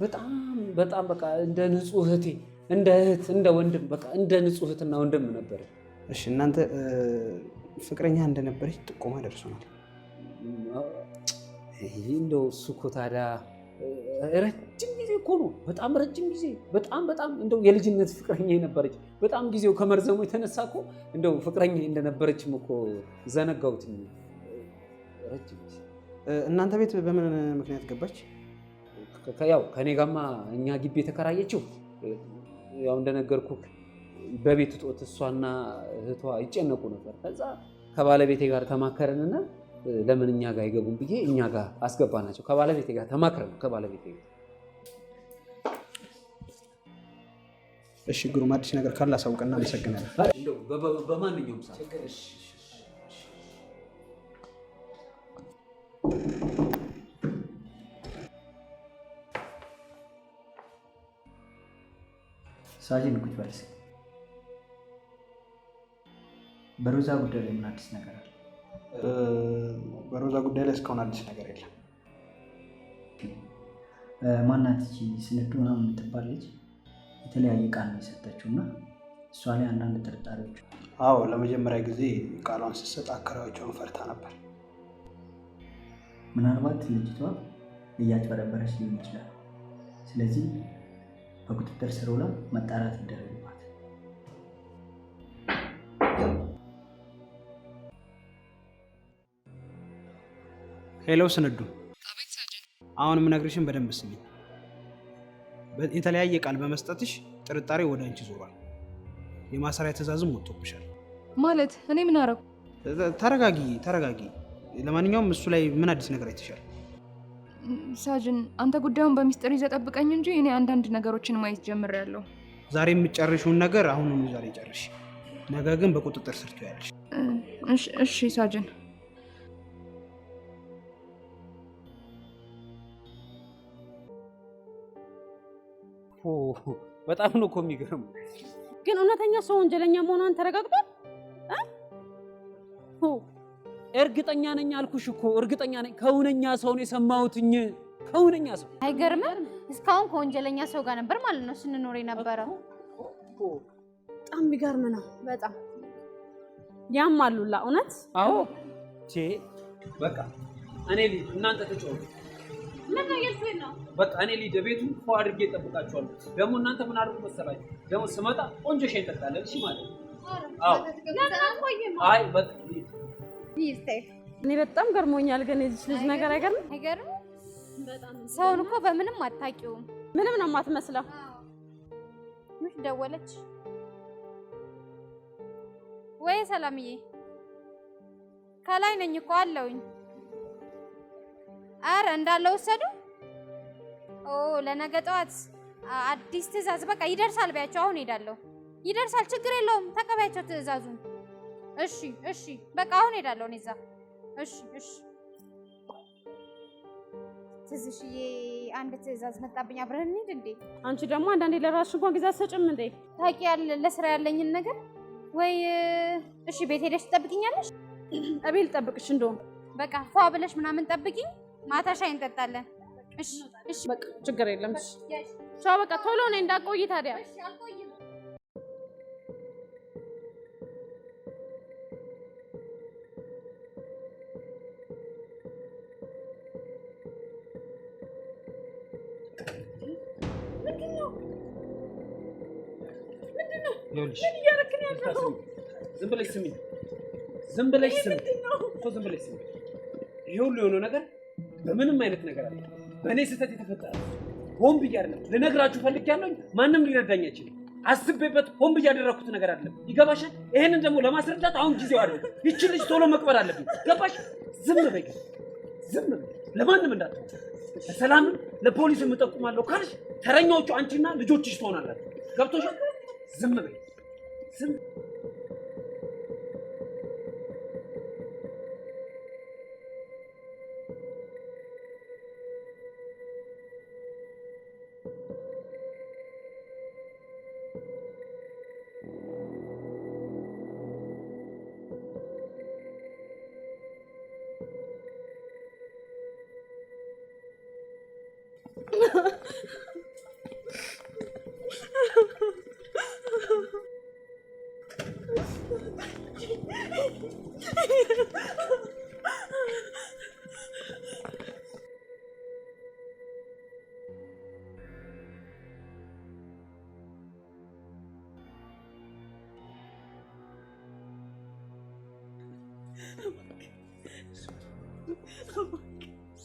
በጣም በጣም በቃ እንደ ንጹህ እህቴ እንደ እህት እንደ ወንድም በቃ እንደ ንጹህ እህትና ወንድም ነበር። እሺ፣ እናንተ ፍቅረኛ እንደነበረች ጥቆማ ደርሶናል። እንደው እሱ እኮ ታዲያ ረጅም ጊዜ እኮ ነው። በጣም ረጅም ጊዜ በጣም በጣም እንደው የልጅነት ፍቅረኛ የነበረች በጣም ጊዜው ከመርዘሙ የተነሳ እኮ እንደው ፍቅረኛ እንደነበረችም እኮ ዘነጋሁት። ረጅም ጊዜ። እናንተ ቤት በምን ምክንያት ገባች? ያው ከኔ ጋማ እኛ ግቢ የተከራየችው ያው እንደነገርኩህ በቤት እጦት እሷና እህቷ ይጨነቁ ነበር። ከዛ ከባለቤቴ ጋር ተማከርንና ለምን እኛ ጋር አይገቡም ብዬ እኛ ጋር አስገባናቸው። ከባለቤቴ ጋር ተማክረን ከባለቤቴ ጋር። እሺ ግሩም፣ አዲስ ነገር ካለ አሳውቅና አመሰግናለሁ። እንደው በማንኛውም ሰዓት። ሳጅን ቁጭ በል እስኪ። በሮዛ ጉዳይ ላይ ምን አዲስ ነገር አለ? በሮዛ ጉዳይ ላይ እስካሁን አዲስ ነገር የለም። ማናት ይቺ ስንዱ ምናምን የምትባል ልጅ የተለያየ ቃል ነው የሰጠችው እና እሷ ላይ አንዳንድ ጥርጣሬዎች። አዎ፣ ለመጀመሪያ ጊዜ ቃሏን ስትሰጥ አከራዮቿን ፈርታ ነበር። ምናልባት ልጅቷ እያጭበረበረች ሊሆን ይችላል። ስለዚህ በቁጥጥር ስር ውላ መጣራት ይደረግባት። Hello ስንዱ፣ አሁን የምነግርሽን በደንብ ስሚኝ። የተለያየ ቃል በመስጠትሽ ጥርጣሬ ወደ አንቺ ዞሯል። የማሰሪያ ትዕዛዝም ወጥቶብሻል። ማለት እኔ ምን አደረኩ? ተረጋጊ ተረጋጊ። ለማንኛውም እሱ ላይ ምን አዲስ ነገር አይተሻል? ሳጅን፣ አንተ ጉዳዩን በሚስጥር ይዘህ ጠብቀኝ እንጂ እኔ አንዳንድ ነገሮችን ማየት ጀምሬያለሁ። ዛሬ የምትጨርሺውን ነገር አሁኑኑ ዛሬ ጨርሽ። ነገ ግን በቁጥጥር ስር ትውያለሽ። እሺ ሳጅን። በጣም ነው እኮ የሚገርመው። ግን እውነተኛ ሰው ወንጀለኛ መሆኗን ተረጋግጧል? እርግጠኛ ነኝ አልኩሽ እኮ እርግጠኛ ነኝ። ከእውነኛ ሰው ነው የሰማሁትኝ። ከእውነኛ ሰው። አይገርምም? እስካሁን ከወንጀለኛ ሰው ጋር ነበር ማለት ነው ስንኖር የነበረው። በጣም የሚገርም ነው። በጣም ያማሉላ እውነት። አዎ በቃ እኔ እናንተ ተጫወቱ። ምን ነው የልትሄድ ነው? በቃ እኔ ልሂድ፣ ቤቱ ፎ አድርጌ እጠብቃችኋለሁ። ደግሞ እናንተ ምን አድርጉ መሰላችሁ? ደግሞ ስመጣ ቆንጆ ሻይ እንጠጣለን። እሺ ማለት ነው። አዎ። ለምን አትቆይም? አይ በቃ ልሂድ። እኔ በጣም ገርሞኛል፣ ግን የዚች ልጅ ነገር አይገርም? አይገርም? ሰውን እኮ በምንም አታውቂውም። ምንም ነው የማትመስለው። ምሽ ደወለች ወይ? ሰላምዬ ከላይ ነኝ እኮ አለውኝ። አረ እንዳለ ወሰዱ። ኦ ለነገ ጠዋት አዲስ ትዕዛዝ በቃ ይደርሳል በያቸው። አሁን ሄዳለሁ። ይደርሳል፣ ችግር የለውም። ተቀበያቸው ትዕዛዙን። እሺ እሺ፣ በቃ አሁን ሄዳለሁ እኔ እዛ። እሺ እሺ። ትዝሽዬ አንድ ትዕዛዝ መጣብኝ፣ አብረን እንሂድ እንዴ? አንቺ ደግሞ አንዳንዴ ለራስሽ እንኳን ጊዜ አትሰጭም እንዴ? ታውቂያለሽ ለስራ ያለኝን ነገር ወይ። እሺ ቤት ሄደሽ ትጠብቂኛለሽ? እቤት ልጠብቅሽ እንደውም። በቃ ፏ ብለሽ ምናምን ጠብቂኝ፣ ማታ ሻይ እንጠጣለን። እሺ እሺ፣ በቃ ችግር የለም። እሺ ቻው። በቃ ቶሎ ነይ እንዳትቆይ ታዲያ። ይኸውልሽ፣ ምን እያደረክ ነው ያለኸው? ዝም ብለሽ ስሚኝ፣ ዝም ብለሽ ስሚኝ እኮ ዝም ብለሽ ስሚኝ። ይሄ ሁሉ የሆነው ነገር በምንም አይነት ነገር አለ በእኔ ስህተት የተፈጠረ ሆን ብዬ አይደለም። ልነግራችሁ ፈልጌያለሁኝ። ማንም ሊረዳኝ አይችልም። አስቤበት ሆን ብዬ ያደረኩት ነገር አይደለም። ይገባሻል? ይሄንን ደግሞ ለማስረዳት አሁን ጊዜው አይደለም። ይቺን ልጅ ቶሎ መቅበር አለብኝ። ገባሽ? ዝም በይ ግን፣ ዝም በይ፣ ለማንም እንዳትሆን። ለሰላምም ለፖሊስም እጠቁማለሁ ካልሽ ተረኛዎቹ አንቺና ልጆችሽ ትሆናላችሁ። ገብቶሻል? ዝም በይ፣ ዝም።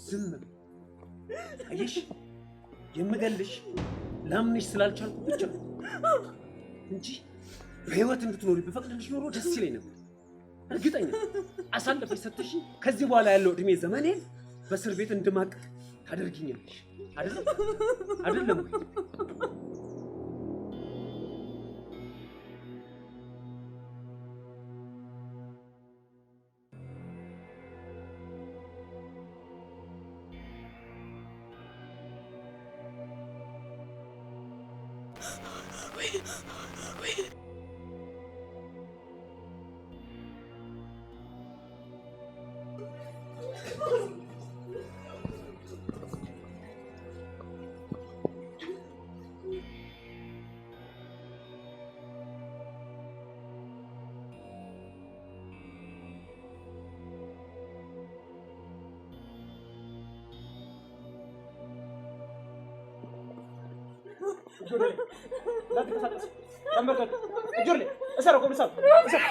ዝም በይ። አየሽ፣ የምገልሽ ላምንሽ ስላልቻልኩ ብቻ እንጂ በህይወት እንድትኖሪ ብፈቅድልሽ ኖሮ ደስ ይለኝ ነበር። እርግጠኛ አሳልፈሽ ሰጥተሽኝ ከዚህ በኋላ ያለው እድሜ ዘመኔን በእስር ቤት እንድማቅቅ ታደርጊኛለሽ። አይደለም አይደለም ወይ? እንዳትንቀሳቀስ፣ ተንበርከክ። እጅ ወደ ላይ እሰረው፣ ጎንበስ አድርግ፣ እሰር።